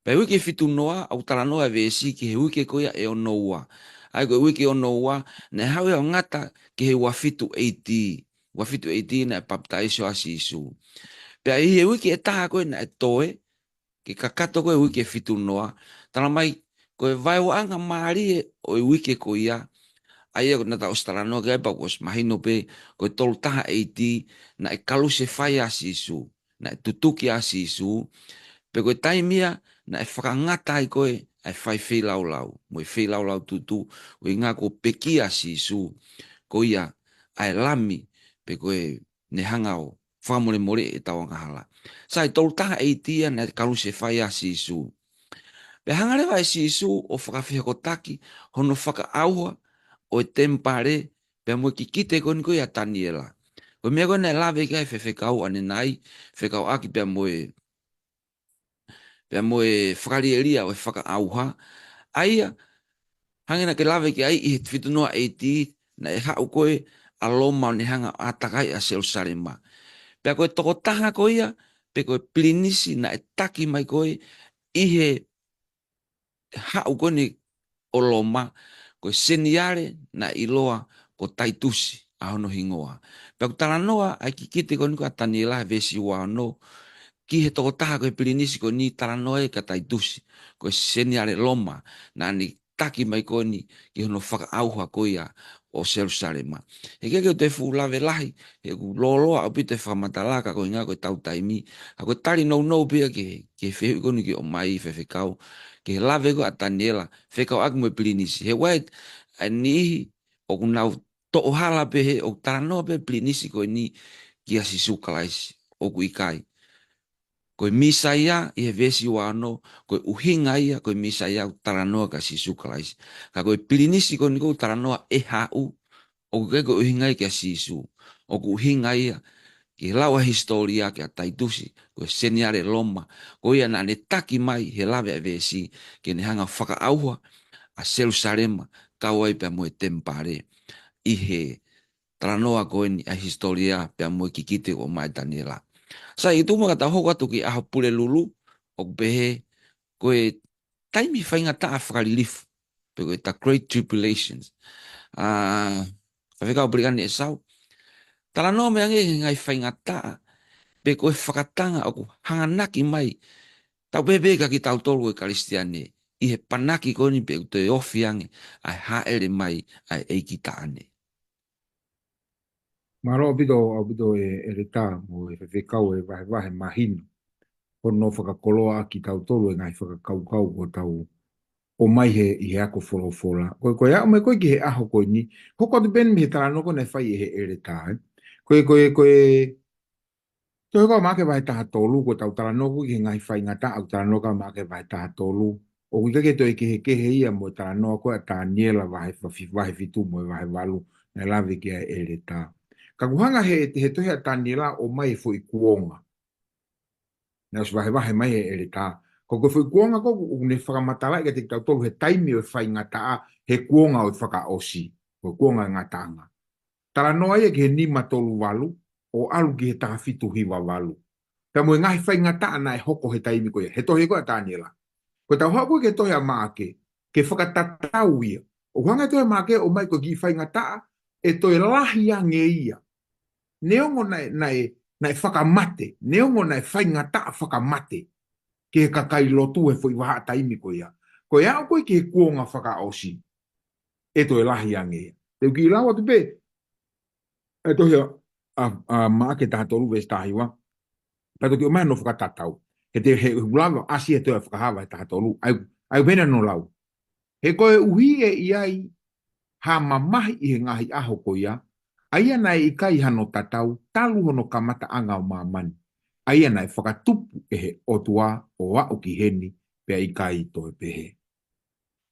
Pea uike ʻe fitu noa, ʻoku talanoa e veesi ki he uike ko ia ʻe ono ua. ʻA ia ko e uike ono ua, naʻe haʻu ia ʻo ngata ki he ua fitu A D. Ua fitu A D naʻe papitaiso ai ʻa Sīsū. Pea ʻi he uike ʻe taha ko ē naʻe toe, ke kakato ko e uike ʻe fitu noa, tala mai ko e vaeuaʻanga mālie ʻo e uike ko ia, ʻa ia ko ē naʻa tau ʻosi talanoa ki ai pea kuo ʻosi mahino pē, ko e tolu taha A D naʻe kalusefai ʻa Sīsū, naʻe tutuki ʻa Sīsū, pea ko e taimi ia naʻe fakangata ai ko ē ʻa e fai feilaulau mo e feilaulau tūtū, ʻuhinga kuo pekia ʻa Sīsū, ko ia ʻa e Lami, pe ko e ne hanga ʻo fakamolemoleʻi ʻetau angahala. Sai tolu taha A D ia naʻe kalusefai ʻa Sīsū. Pea hanga leva ʻe Sīsū ʻo fakafehokotaki hono fakaʻauha ʻo e temipale pea mo e kikite ko eni ko ia ʻa Taniela. Ko e meʻa ko ē naʻe lave ki ai e fefekau ʻanenai, fekauʻaki pea mo e, pea mo e fakalielia ʻo e fakaʻauha. ʻA ia, hangē naʻa ke lave ki ai ʻi he fitu noa A D, naʻe haʻu ko ē ʻa Loma ʻo ne hanga ʻo ʻātakai ʻa Selusalema. Pea ko e tokotaha ko ia, pe ko e pilinisi naʻe taki mai ko ē ʻi he haʻu ko eni ʻo Loma, ko e seniale naʻe ʻiloa ko Taitusi ʻa hono hingoa. Pea ʻoku talanoa ʻa e kikite ko eni ko ē ʻa Taniela he veesi ua ono, ki he tokotaha ko e pilinisi ko eni, talanoa ia kia Taitusi, ko e seniale Loma, naʻa ne taki mai ko eni ki hono fakaʻauha ko ia ʻo Selusalema. He ʻikai ke u toe fuʻu lave lahi, he ʻoku lōloa ʻaupito e fakamatala ka ko e ʻuhinga ko ʻetau taimi, ka ko e tali nounou pē ia ki he, ki he fehuʻi ko eni kuo ʻomai ʻe he fefekau, ki he lave ko ē ʻa Taniela, fekauʻaki mo e pilinisi. He ʻoku ʻi ai ʻa e niʻihi ʻoku nau toʻo hala pē he ʻoku talanoa pē pilinisi ko eni kia Sīsū Kalaisi, ʻoku ʻikai. Ko e Mīsaia ʻi he veesi ua ono, ko e ʻuhinga ia ko e Mīsaia ʻoku talanoa kia Sīsū Kalaisi. Ka ko e pilinisi ko eni ʻoku talanoa ʻe haʻu, ʻoku ʻikai ko e ʻuhinga ia kia Sīsū. ʻOku ʻuhinga ia ki he lau ʻa e hisitōlia kia Taitusi, ko e seniale Loma, ko ia naʻa ne taki mai he lave ʻa e veesi, ke ne hanga ʻo fakaʻauha ʻa Selusalema, kau ai pea mo e temipale, ʻi he talanoa ko eni ʻa e hisitōlia pea mo e kikite ʻoku ʻomai ʻe Taniela. Sai, ʻi tuʻu mai ka tau hoko atu ki he ʻaho Pulelulu, ʻoku pehē ko e taimi faingataʻa fakalilifu, pe ko e the Great Tribulations. ʻA, Faifekau Pelikani ʻEsau, talanoa mai angē he ngaahi faingataʻa, pe ko e fakatanga ʻoku hanganaki mai, tau pehē pē kia kitautolu ko e Kalisitiane, ʻi he panaki ko eni pē ʻoku toe ofi ange ʻa e hāʻele mai ʻa e ʻEiki taʻane. Mālō ʻaupito, ʻaupito e ʻEletā mo e faifekau e vahevahe mahino. Ko hono fakakoloa ʻaki kitautolu e ngaahi fakakaukau ko ʻetau ʻomai he, ʻi he ako folofola. Ko, ko e aʻu mai ko ē ki he ʻaho ko eni. Hoko atu pē eni mei he talanoa ko ē naʻe fai ʻe he ʻEletā, ē. Ko e, ko e, ko e, Tohi ko ē Maʻake vahe taha tolu, ko ʻetau talanoa ko ē ki he ngaahi faingataʻa, ʻoku talanoa ko ē Maʻake vahe taha tolu. ʻOku ʻikai ke toe kehekehe ia mo e talanoa ko ē ʻa Taniela vahe fa-, fi-, vahe fitu mo e vahe valu, naʻe lave ki ai e ʻEletā. Ka ʻoku hanga he, he tohi ʻa Taniela ʻo ʻomai e foʻi kuonga. Naʻe ʻosi vahevahe mai e ʻEletā. Ko, ko e foʻi kuonga ko ē, ʻoku ne fakamatalaʻi kiate kitautolu he taimi ʻo e faingataʻa, he kuonga ʻo e fakaʻosi. Ko e kuonga ʻo e ngataʻanga. Talanoa ia ki he nima tolu valu, ʻo ʻalu ki he taha fitu hiva valu. Pea mo e ngaahi faingataʻa naʻe hoko he taimi ko ia. He tohi ko ē ʻa Taniela. Ko ʻetau haʻu ko ē ki he tohi ʻa Maʻake, ke fakatatau ia. ʻOku hanga e tohi ʻa Maʻake ʻo ʻomai ko e kiʻi faingataʻa, ʻe toe lahi ange ia. Neongo naʻe, naʻe, naʻe fakamate, neongo naʻe faingataʻa fakamate ki he kakai lotu he foʻi vahaʻa taimi ko ia. Ko e aʻu ko ē ki he kuonga fakaʻosi, ʻe toe lahi ange ia. Te u kiʻi lau atu pē, e tohi ʻa, ʻa, ʻa Maʻake taha tolu veesi taha hiva. Pea toki ʻomai hono fakatatau. He te, he ʻoku lava ʻasi e tohi ʻa Fakahā vahe taha tolu. ʻAi, ʻai pē eni hono lau. He koeʻuhi ʻe ʻi ai ha mamahi ʻi he ngaahi ʻaho ko ia, ʻa ia naʻe ʻikai hano tatau, talu hono kamataʻanga ʻo māmani. ʻA ia naʻe fakatupu ʻe he ʻOtua ʻo aʻu ki heni, pea ʻikai toe pehē.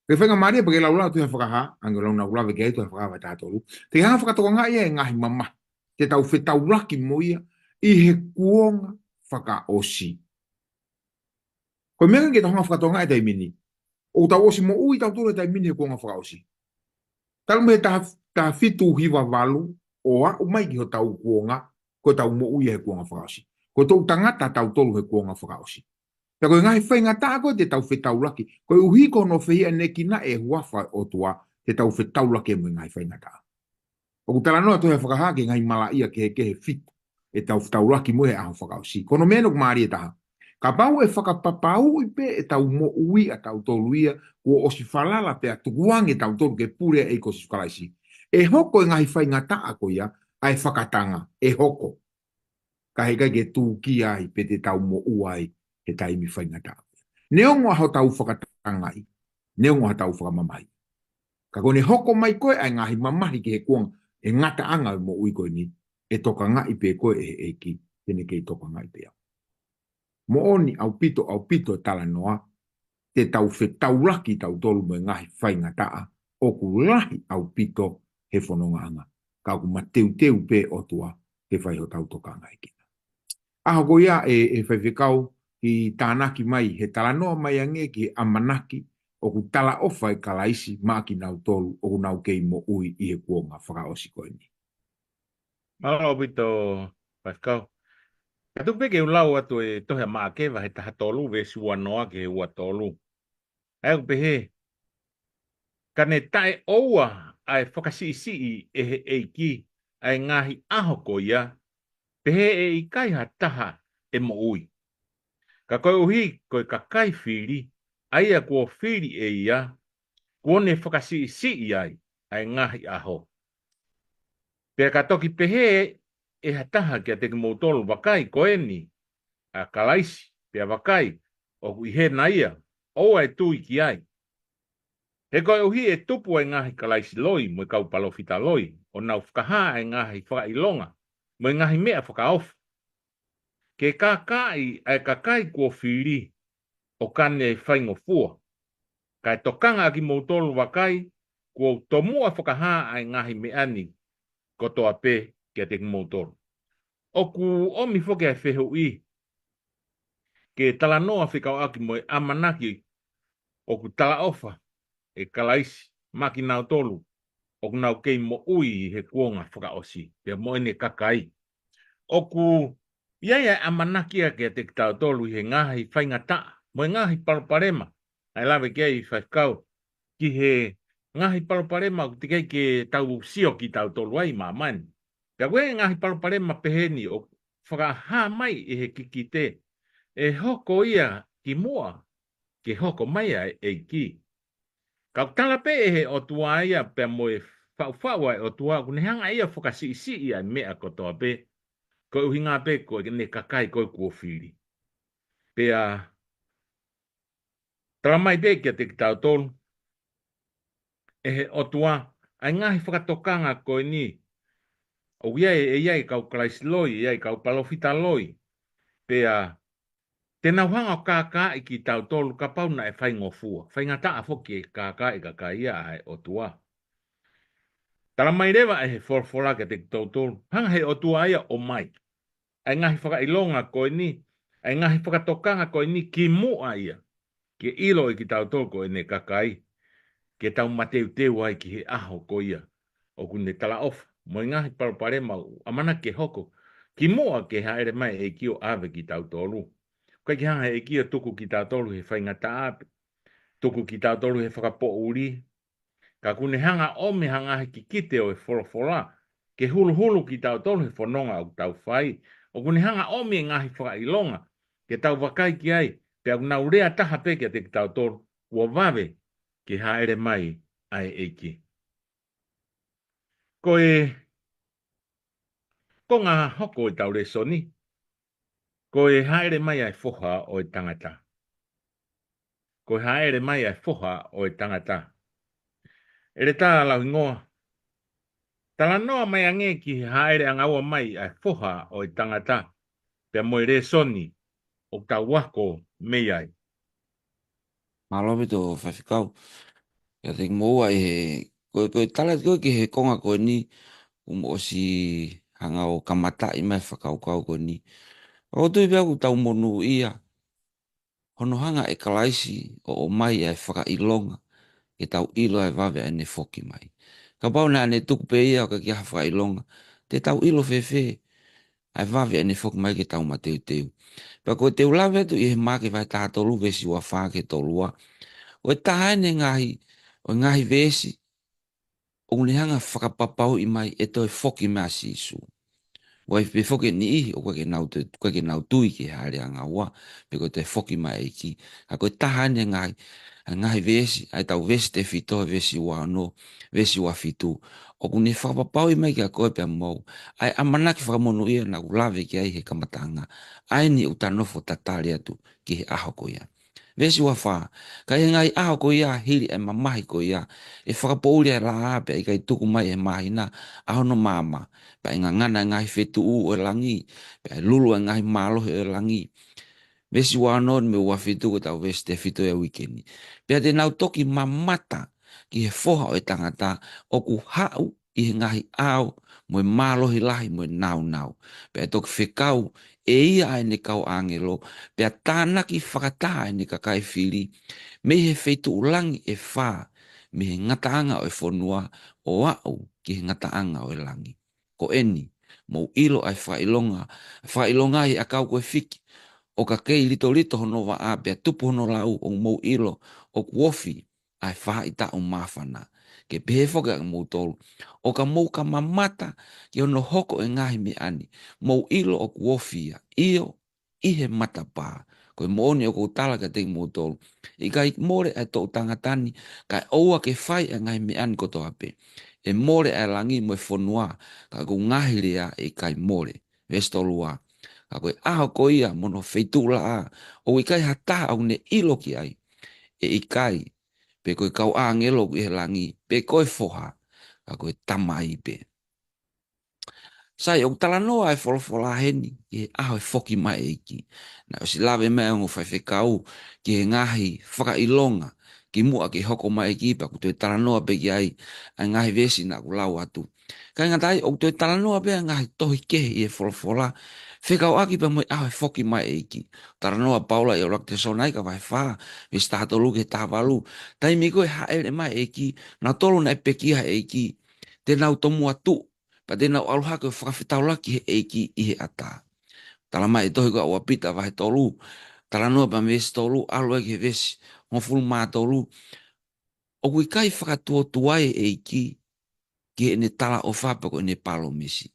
Ke faingamālie pē ke laulau e tohi ʻa Fakahā, hangē ko e lau naʻa ku lave ki ai, tohi ʻa Fakahā vahe taha tolu. Te hanga fakatokangaʻi e ngaahi mamahi te tau fetaulaki mo ia ʻi he kuonga fakaʻosi. Ko e meʻa ke tau hanga fakatokangaʻi he taimi ni. ʻOku tau ʻosi moʻui tautolu he taimi ni he kuonga fakaʻosi. Talu mei he taha, taha fitu hiva valu, ʻo aʻu mai ki hotau kuonga, ko ʻetau moʻui he kuonga fakaʻosi. Ko e toʻutangata tautolu he kuonga fakaʻosi. Pea ko e ngaahi faingataʻa ko ē te tau fetaulaki. Koeʻuhi ko hono fehiʻanekinaʻi e huafa ʻo e ʻOtua, te tau fetaulaki mo e ngaahi faingataʻa. ʻOku talanoa e tohi ʻa Fakahā ki he ngaahi malaʻia kehekehe fitu ʻe tau fetaulaki mo ia he ʻaho fakaʻosi. Ko hono meʻa eni ʻoku mālie taha. Kapau ʻe fakapapauʻi pē ʻetau moʻui ʻa tautolu ia, kuo ʻosi falala pea tukuange tautolu ke pule ʻa e ʻEiki ko Sīsū Kalaisi. ʻE hoko e ngaahi faingataʻa ko ia, ʻa e fakatanga, ʻe hoko. Ka heʻikai ke tūkia ai pe te tau moʻua ai he taimi faingataʻa. Neongo ʻa hotau fakatangaʻi, neongo ʻa hotau fakamamahi. Ka ko ʻene hoko mai ko ē ʻa e ngaahi mamahi ki he kuonga, ʻe ngataʻanga ʻo e moʻui ko eni, ʻe tokangaʻi pē koe ʻe he ʻEiki, te ne kei tokangaʻi pē au. Moʻoni ʻaupito, ʻaupito e talanoa, te tau fetaulaki tautolu mo e ngaahi faingataʻa, ʻoku lahi ʻaupito he fonongaʻanga. Ka ʻoku mateuteu pē ʻOtua ke fai hotau tokangaʻi kina. ʻAho ko ia ʻe, ʻe faifekau kiʻi tānaki mai he talanoa mai ange ki he ʻamanaki ʻoku talaʻofa ʻe Kalaisi maʻa kinautolu ʻoku nau kei moʻui ʻi he kuonga fakaʻosi ko eni. Mālō ʻaupito, faifekau. Ka tuku pē ke u lau atu e tohi ʻa Maʻake vahe taha tolu, veesi ua noa ki he ua tolu. ʻA ia ʻoku pehē, ka ne taʻeʻoua ʻa e fakasiʻisiʻi ʻe he ʻEiki ʻa e ngaahi ʻaho ko ia, pehē ʻe ʻikai ha taha ʻe moʻui. Ka koeʻuhi ko e kakai fili, ʻa ia kuo fili ʻe ia, kuo ne fakasiʻisiʻi ai ʻa e ngaahi ʻaho. Pea ka toki pehē ʻe ha taha kiate kimoutolu, vakai, ko eni ʻa Kalaisi, pea vakai, ʻoku ʻi hena ia, ʻoua ʻe tui ki ai. He koeʻuhi ʻe tupu ʻa e ngaahi kalaisi loi mo e kau palōfita loi, ʻo nau fakahā ʻa e ngaahi fakaʻilonga mo e ngaahi meʻa fakaofo, ke kākaaʻi ʻa e kakai kuo fili ʻo ka ne faingofua. Kae tokanga ʻa kimoutolu, vakai, kuo u tomuʻa fakahā ʻa e ngaahi meʻa ni kotoa pē kiate kimoutolu. ʻOku ʻomi foki ʻa e fehuʻi ke talanoa fekauʻaki mo e ʻamanaki ʻoku talaʻofa ʻe Kalaisi maʻa kinautolu ʻoku nau kei moʻui he kuonga fakaʻosi, pea mo ʻene kakai. ʻOku ʻi ai ʻa e ʻamanaki ia kiate kitautolu ʻi he ngaahi faingataʻa mo e ngaahi palopalema, ʻa e lave ki ai faifekau, ki he ngaahi palopalema ʻoku teʻeki ai ke tau sio kitautolu ai ʻi māmani. Pea ko e ngaahi palopalema pehē ni ʻoku fakahā mai ʻe he kikite, ʻe hoko ia kimuʻa ke hoko mai ʻa e ʻEiki. Ka ʻoku tala pē ʻe he ʻOtua ia pea mo e faʻufaʻu ʻa e ʻOtua, ʻoku ne hanga ia ʻo fakasiʻisiʻi ʻa e meʻa kotoa pē, ko e ʻuhinga pē ko ʻene kakai ko ē kuo fili. Pea tala mai pē kiate kitautolu ʻe he ʻOtua ʻa e ngaahi fakatokanga ko eni. ʻOku ʻi ai, ʻe ʻi ai kau Kalaisi loi, ʻe ʻi ai kau palōfita loi. Pea te nau hanga ʻo kākaaʻi kitautolu kapau naʻe faingofua. Faingataʻa foki e kākaaʻi kakai ia ʻa e ʻOtua. Tala mai leva ʻe he folofola kiate kitautolu, hanga he ʻOtua ia ʻo ʻomai ʻa e ngaahi fakaʻilonga ko eni, ʻa e ngaahi fakatokanga ko eni kimuʻa ia ke ʻilo ʻe kitautolu ko ʻene kakai, ke tau mateuteu ai ki he ʻaho ko ia ʻoku ne talaʻofa, mo e ngaahi palopalema ʻoku ʻamanaki ke hoko kimuʻa ke hāʻele mai e ʻEiki ʻo ʻave kitautolu. ʻOku ʻikai ke hanga he ʻEiki ʻo tuku kitautolu he faingataʻa, tuku kitautolu he fakapoʻuli, ka ʻoku ne hanga ʻo ʻomi ha ngaahi kikite ʻo e folofola ke huluhulu kitautolu he fononga ʻoku tau fai. ʻOku ne hanga ʻo ʻomi e ngaahi fakaʻilonga ke tau vakai ki ai, pea ʻoku nau lea taha pē kiate kitautolu, kuo vave ke hāʻele mai ʻa e ʻEiki. Ko e konga hoko ʻetau lēsoni, ko e hāʻele mai ʻa e Foha ʻo e Tangata. Ko e hāʻele mai ʻa e Foha ʻo e Tangata. ʻEletā Lauhingoa, talanoa mai ange ki he hāʻele ʻanga ua mai ʻa e Foha ʻo e Tangata, pea mo e lēsoni ʻoku tau ako mei ai. Mālō ʻaupito Faifekau. Kiate kimoua ʻi he, ko e, ko e tala ko ē ki he konga ko eni, ʻoku mou ʻosi hanga ʻo kamataʻi mai e fakakaukau ko eni. ʻOku ou tui pē ʻoku tau monūʻia hono hanga ʻe Kalaisi ʻo ʻomai ʻa e fakaʻilonga ke tau ʻilo ʻa e vave ʻa ʻene foki mai. Kapau naʻa ne tuku pē ia ʻo ʻikai ke ʻi ai ha fakaʻilonga, te tau ʻilo fēfē ʻa e vave ʻa ʻene foki mai ke tau mateuteu. Pea ko e te u lave atu ʻi he Maʻake vahe taha tolu veesi ua fā ki he tolu ua. ʻO e taha eni e ngaahi, ʻo e ngaahi veesi ʻoku ne hanga fakapapauʻi mai ʻe toe foki mai ʻa Sīsū. ʻOku ʻi ai pē foki e niʻihi ʻoku ʻikai ke nau tu-, ʻikai ke nau tui ki he hāʻele ʻanga ua, pe ko e toe foki mai e ʻEiki. Ka ko e taha eni e ngaahi, e ngaahi veesi, ʻa ʻetau veesi tefito, veesi ua ono, veesi ua fitu. ʻOku ne fakapapauʻi mai kia koe pea mo au ʻa e ʻamanaki fakamonūʻia naʻa ku lave ki ai he kamataʻanga, ʻa eni ʻoku ta nofo tatali atu ki he ʻaho ko ia. Veesi ua fā, ka ʻi he ngaahi ʻaho ko ia, hili ʻa e mamahi ko ia, ʻe fakapoʻuli ʻa e laʻā pea ʻikai tuku mai ʻe he māhina ʻa hono maama, pea ʻe ngangana ʻa e ngaahi fetuʻu ʻo e langi, pea ʻe lulu ʻa e ngaahi mālohi ʻo e langi. Veesi ua ono mo e ua fitu ko ʻetau veesi tefito ʻo e uike ni. Pea te nau toki mamata ki he Foha ʻo e Tangata ʻoku haʻu ʻi he ngaahi ʻao mo e mālohi lahi mo e nāunau. Pea ʻe toki fekau ʻe ia ʻa ʻene kau ʻāngelo, pea tānaki fakataha ʻa ʻene kakai fili, mei he feituʻu langi ʻe fā, mei he ngataʻanga ʻo e fonua, ʻo aʻu ki he ngataʻanga ʻo e langi. Ko eni, mou ʻilo ʻa e fakaʻilonga, fakaʻilonga ʻi he ʻakau ko e fiki, ʻo ka kei litolito hono vaʻa pea tupu hono lau, ʻoku mou ʻilo ʻoku ofi ʻa e faʻahitaʻu māfana. Ke pehē foki ʻa kimoutolu, ʻo ka mou ka mamata ki hono hoko ʻo e ngaahi meʻa ni, mou ʻilo ʻoku ofi ia, ʻio, ʻi he matapā. Ko e moʻoni ʻoku ou tala kiate kimoutolu, ʻe ʻikai mole ʻa e toʻu tangata ni, kae ʻoua ke fai ʻa e ngaahi meʻa ni kotoa pē. ʻE mole ʻa e langi mo e fonua, ka ko ʻeku ngaahi lea ʻe ʻikai mole. Veesi tolu ua. Ka ko e ʻaho ko ia mo hono feituʻu laʻā, ʻoku ʻikai ha taha ʻoku ne ʻilo ki ai, ʻe ʻikai pe ko e kau ʻāngelo ʻoku ʻi he langi, pe ko e Foha, ka ko e Tamai pē. Sai, ʻoku talanoa e folofola heni ki he ʻaho e foki mai e ʻEiki. Naʻe ʻosi lave mai ʻa e ongo faifekau ki he ngaahi fakaʻilonga kimuʻa ke hoko mai e ʻEiki, pea ʻoku toe talanoa pē ki ai ʻa e ngaahi veesi naʻa ku lau atu. Ka ʻi he ngata ai, ʻoku toe talanoa pē ʻa e ngaahi tohi kehe ʻi he folofola fekauʻaki pea mo e ʻaho e foki mai e ʻEiki. Talanoa ʻa Paula ʻi he ʻuluaki Tesalonaika vahe fā, veesi taha tolu ki he taha valu. Taimi ko ē hāʻele mai e ʻEiki, nautolu naʻe pekia he ʻEiki, te nau tomuʻa tuʻu, pea te nau ʻalu hake ʻo fakafetaulaki he ʻEiki ʻi he ʻatā. Tala mai e tohi ko ia ʻa Pita vahe tolu, talanoa pea mo e veesi tolu, ʻalu ai ki he veesi hongofulu mā tolu, ʻoku ʻikai fakatuotuai e ʻEiki ki heʻene talaʻofa pe ko ʻene palōmesi.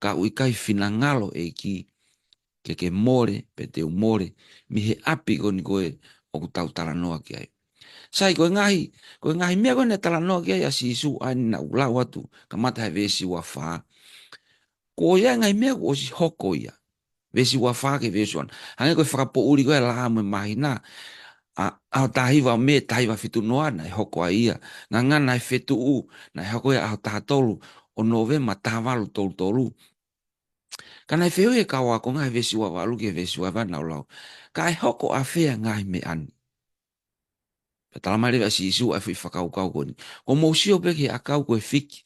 Ka ʻoku ʻikai finangalo e ʻEiki ke ke mole, pe te u mole, mei he ʻapi ko eni ko ē ʻoku tau talanoa ki ai. Sai, ko e ngaahi, ko e ngaahi meʻa ko ē naʻe talanoa ki ai ʻa Sīsū ʻa eni naʻa ku lau atu, kamata he veesi ua fā. Ko ia e ngaahi meʻa kuo ʻosi hoko ia. Veesi ua fā ki he veesi ua ono. Hangē ko e fakapoʻuli ko ē ʻa e laʻā mo e māhina. ʻA, ʻaho taha hiva ʻo Mē, taha hiva fitu noa naʻe hoko ai ia. Ngangana e fetuʻu, naʻe hoko ia ʻaho taha tolu ʻo Nōvema taha valu tolu tolu. Ka naʻe fehuʻi ʻe he kau ākonga he veesi ua valu ki he veesi ua valu naʻa ku lau. Ka ʻe hoko ʻafē ʻa e ngaahi meʻa ni? Pea talamai leva ʻe Sīsū ʻa e foʻi fakakaukau ko eni. Kuo mou sio pē ki he ʻakau ko e fiki,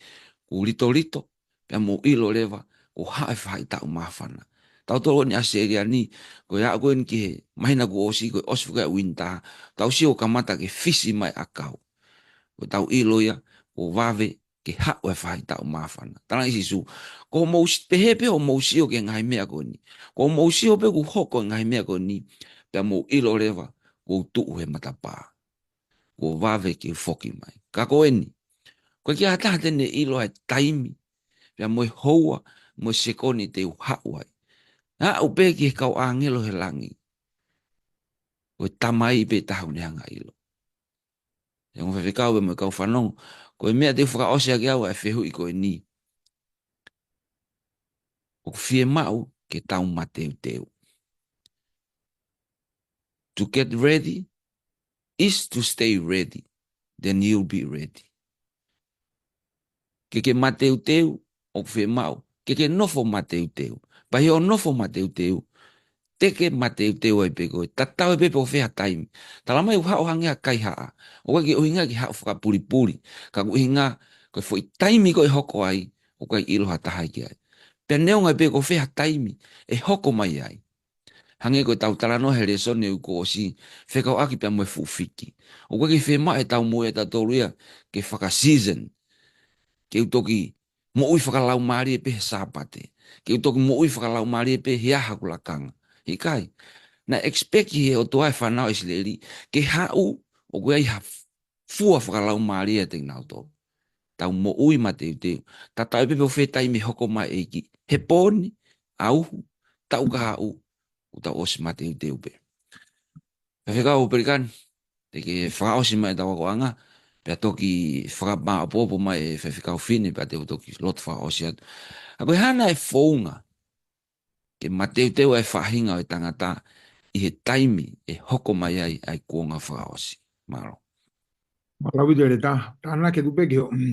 kuo litolito, pea mou ʻilo leva, kuo haʻu e faʻahitaʻu māfana. Tautolu eni ʻAositelēlia ni, ko e aʻu ko eni ki he māhina kuo ʻosi, ko e ʻosi foki ʻa e uinitā, tau sio kamata ke fisi mai ʻakau. Ko ʻetau ʻilo ia, kuo vave ke haʻu e faʻahitaʻu māfana. Talaange ʻe Sīsū, kuo mou s-, pehē pē hoʻomou sio ki he ngaahi meʻa ko eni. Kuo mou sio pē kuo hoko e ngaahi meʻa ko eni, pea mou ʻilo leva, kuo u tuʻu he matapā. Kuo vave ke u foki mai. Ka ko eni, ʻoku ʻikai ha taha te ne ʻilo ʻa e taimi, pea mo e houa, mo e sekoni te u haʻu ai. Aʻu pē ki he kau ʻāngelo he langi. Ko e Tamai pē taha ʻoku ne hanga ʻo ʻilo. ʻE ngaahi faifekau pea mo e kau fanongo, ko e meʻa te u fakaʻosi ʻaki ʻe au ʻa e fehuʻi ko eni. ʻOku fiemaʻu ke tau mateuteu. To get ready is to stay ready, then you'll be ready. Ke ke mateuteu, ʻoku fiemaʻu ke ke nofo mateuteu. Pea ʻi hoʻo nofo mateuteu, te ke mateuteu ai pē koe, tatau ai pē pe ko fē ha taimi. Talamai ʻoku haʻu hangē ha kaihaʻa. ʻOku ʻikai ke ʻuhinga ke haʻu fakapulipuli. Ka ʻoku ʻuhinga ko e foʻi taimi ko ē ʻe hoko ai, ʻoku ʻikai ʻilo ha taha ia ki ai. Pea neongo ai pē ko fē ha taimi ʻe hoko mai ai. Hangē ko ʻetau talanoa he lēsoni kuo ʻosi, fekauʻaki pea mo e fuʻu fiki. ʻOku ʻikai ke fiemaʻu ʻe tautolu ia ke faka-season. Ke u toki moʻui fakalaumālie pē he Sāpate. Ke u toki moʻui fakalaumālie pē he ʻaho ʻoku lakanga. ʻIkai. Naʻe expect ʻe he ʻOtua e fānau ʻIsileli ke haʻu ʻoku ʻi ai ha fua fakalaumālie ʻiate kinautolu. Tau moʻui mateuteu. Tatau ai pē pe ko fē taimi ʻe hoko mai e ʻEiki. He pō ni, ʻauhu, taʻu kahaʻu, ʻoku tau ʻosi mateuteu pē. Faifekau Pelikani, te ke fakaʻosi mai ʻetau akoʻanga, pea toki fakamāʻopoʻopo mai e faifekau Fine, pea te u toki lotu fakaʻosi atu. ʻA ko e hā nai e founga ke mateuteu ai e faʻahinga ʻo e tangata ʻi he taimi ʻe hoko mai ai ʻa e kuonga fakaʻosi. Mālō. Mālō ʻaupito Leta, tānaki atu pē ki he,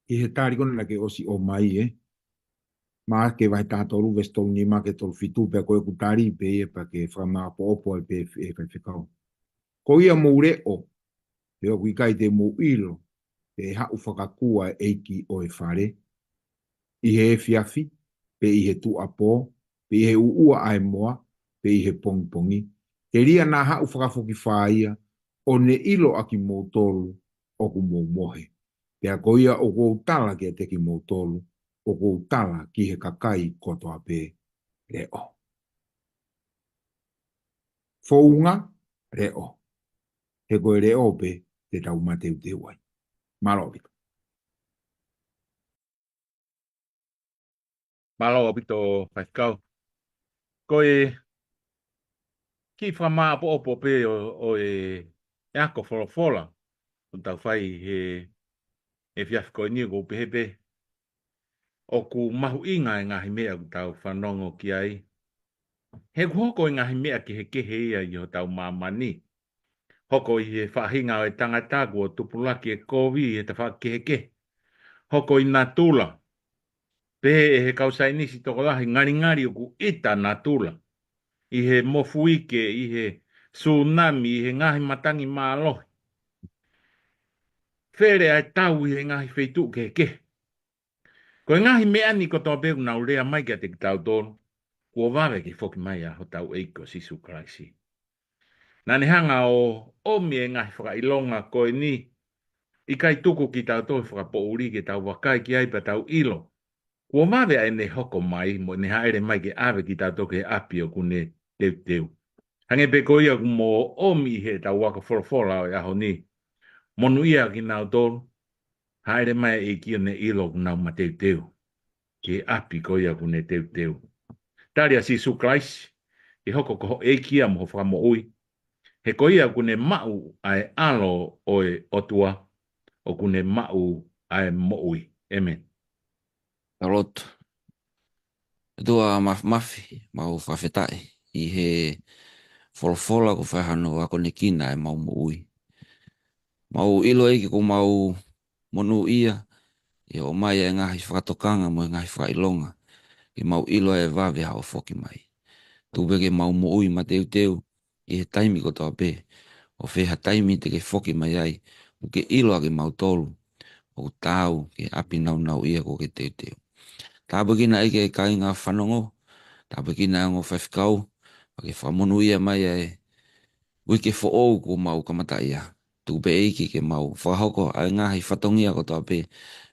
ki he tali ko ena naʻa ke ʻosi ʻomai ē. Maʻake vahe taha tolu, veesi tolu nima ki he tolu fitu, pea ko ʻeku tali pē ia pea ke fakamāʻopoʻopo ai pē e faifekau. Ko ia mou leʻo, he ʻoku ʻikai te mou ʻilo pe ʻe haʻu fakakū ʻa e ʻeiki ʻo e fale, ʻi he efiafi, pe ʻi he tuʻuapō, pe ʻi he ʻuʻua ʻa e moa, pe ʻi he pongipongi. Telia naʻa haʻu fakafokifā ia, ʻo ne ʻilo ʻa kimoutolu ʻoku mou mohe. Pea ko ia ʻoku ou tala kiate kimoutolu, ʻoku ou tala ki he kakai kotoa pē, leʻo. Founga, leʻo. He ko e leʻo pē te tau mateuteu ai. Mālō ʻaupito. Mālō ʻaupito faifekau. Ko e kiʻi fakamāʻopoʻopo pē ʻo, ʻo e, e ako folofola ʻoku tau fai he efiafi ko eni, ʻoku ou pehē pē ʻoku mahuʻinga e ngaahi meʻa ʻoku tau fanongo ki ai. He ʻoku hoko e ngaahi meʻa kehekehe ia ʻi hotau māmani. Hoko ʻi he faʻahinga ʻo e tangata kuo tupulaki e kovi ʻi he tafaʻaki kehekehe. Hoko ʻi natula. Pehē ʻe he kau saienisi tokolahi, ngalingali ʻoku ʻita natula. ʻI he mofuike, ʻi he sūnami, ʻi he ngaahi matangi mālohi. Fele ʻa e tau ʻi he ngaahi feituʻu kehekehe. Ko e ngaahi meʻa ni kotoa pē ʻoku nau lea mai kiate kitautolu, kuo vave ke foki mai ʻa hotau ʻEiki ko Sīsū Kalaisi. Naʻa ne hanga ʻo ʻomi e ngaahi fakaʻilonga ko eni, ʻikai tuku kitautolu fakapoʻuli ke tau vakai ki ai pea tau ʻilo. Kuo vave ʻa ʻene hoko mai mo ʻene hāʻele mai ke ʻave kitautolu ki he ʻapi ʻoku ne teuteu. Hangē pē ko ia ʻoku mo ʻomi ʻi heʻetau ako folofola ʻo e ʻaho ni. Monūʻia kinautolu, hāʻele mai e ʻEiki ʻo ne ʻilo ʻoku nau mateuteu ki he ʻapi ko ia ʻoku ne teuteu. Tali ʻa Sīsū Kalaisi ke hoko ko ho ʻEiki ia mo ho Fakamoʻui. He ko ia ʻoku ne maʻu ʻa e ʻAlo ʻo e ʻOtua, ʻoku ne maʻu ʻa e moʻui. ʻĒmeni. Tau lotu. ʻOtua Māfimafi, mau fakafetaʻi ʻi he folofola kuo fai hano akonekina ʻemau moʻui. Mau ʻilo ʻEiki kuo mau monūʻia ʻi hoʻo ʻomai ʻa e ngaahi fakatokanga mo e ngaahi fakaʻilonga ke mau ʻilo ʻa e vave haʻo foki mai. Tuku pē ke mau moʻui mateuteu ʻi he taimi kotoa pē, ʻo fē ha taimi te ke foki mai ai, ʻoku ke ʻilo ʻa kimautolu ʻoku taau ki he ʻapi nāunauʻia kuo ke teuteu. Tāpuekina ʻEiki ʻa e kāinga fanongo, tāpuekina ʻa e ongo faifekau, pea ke fakamonūʻia mai ʻa e uike foʻou kuo mau kamata ia. Tuku pē ʻEiki ke mau fakahoko ʻa e ngaahi fatongia kotoa pē,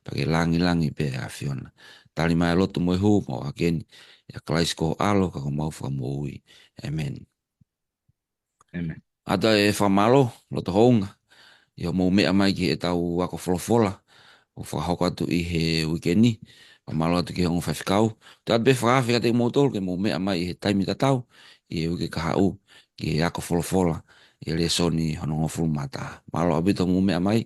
pea ke langilangiʻia pē ʻa e ʻAfiona. Tali mai ʻa e lotu mo e hū, mau ʻohake ni ʻia Kalaisi ko ho ʻAlo ka ko homau Fakamoʻui. ʻĒmeni. ʻĒmeni. ʻOatu ʻa e fakamālō, loto houngaʻia hoʻomou meʻa mai ki heʻetau ako folofola ʻoku fakahoko atu ʻi he uike ni. Fakamālō atu ki he ongo faifekau. Tau ʻoatu pē fakaafe kiate kimoutolu ke mou meʻa mai ʻi he taimi tatau ʻi he uike kahaʻu ki he ako folofola ʻi he lēsoni hono hongofulu mā taha. Mālō ʻaupito hoʻomou meʻa mai.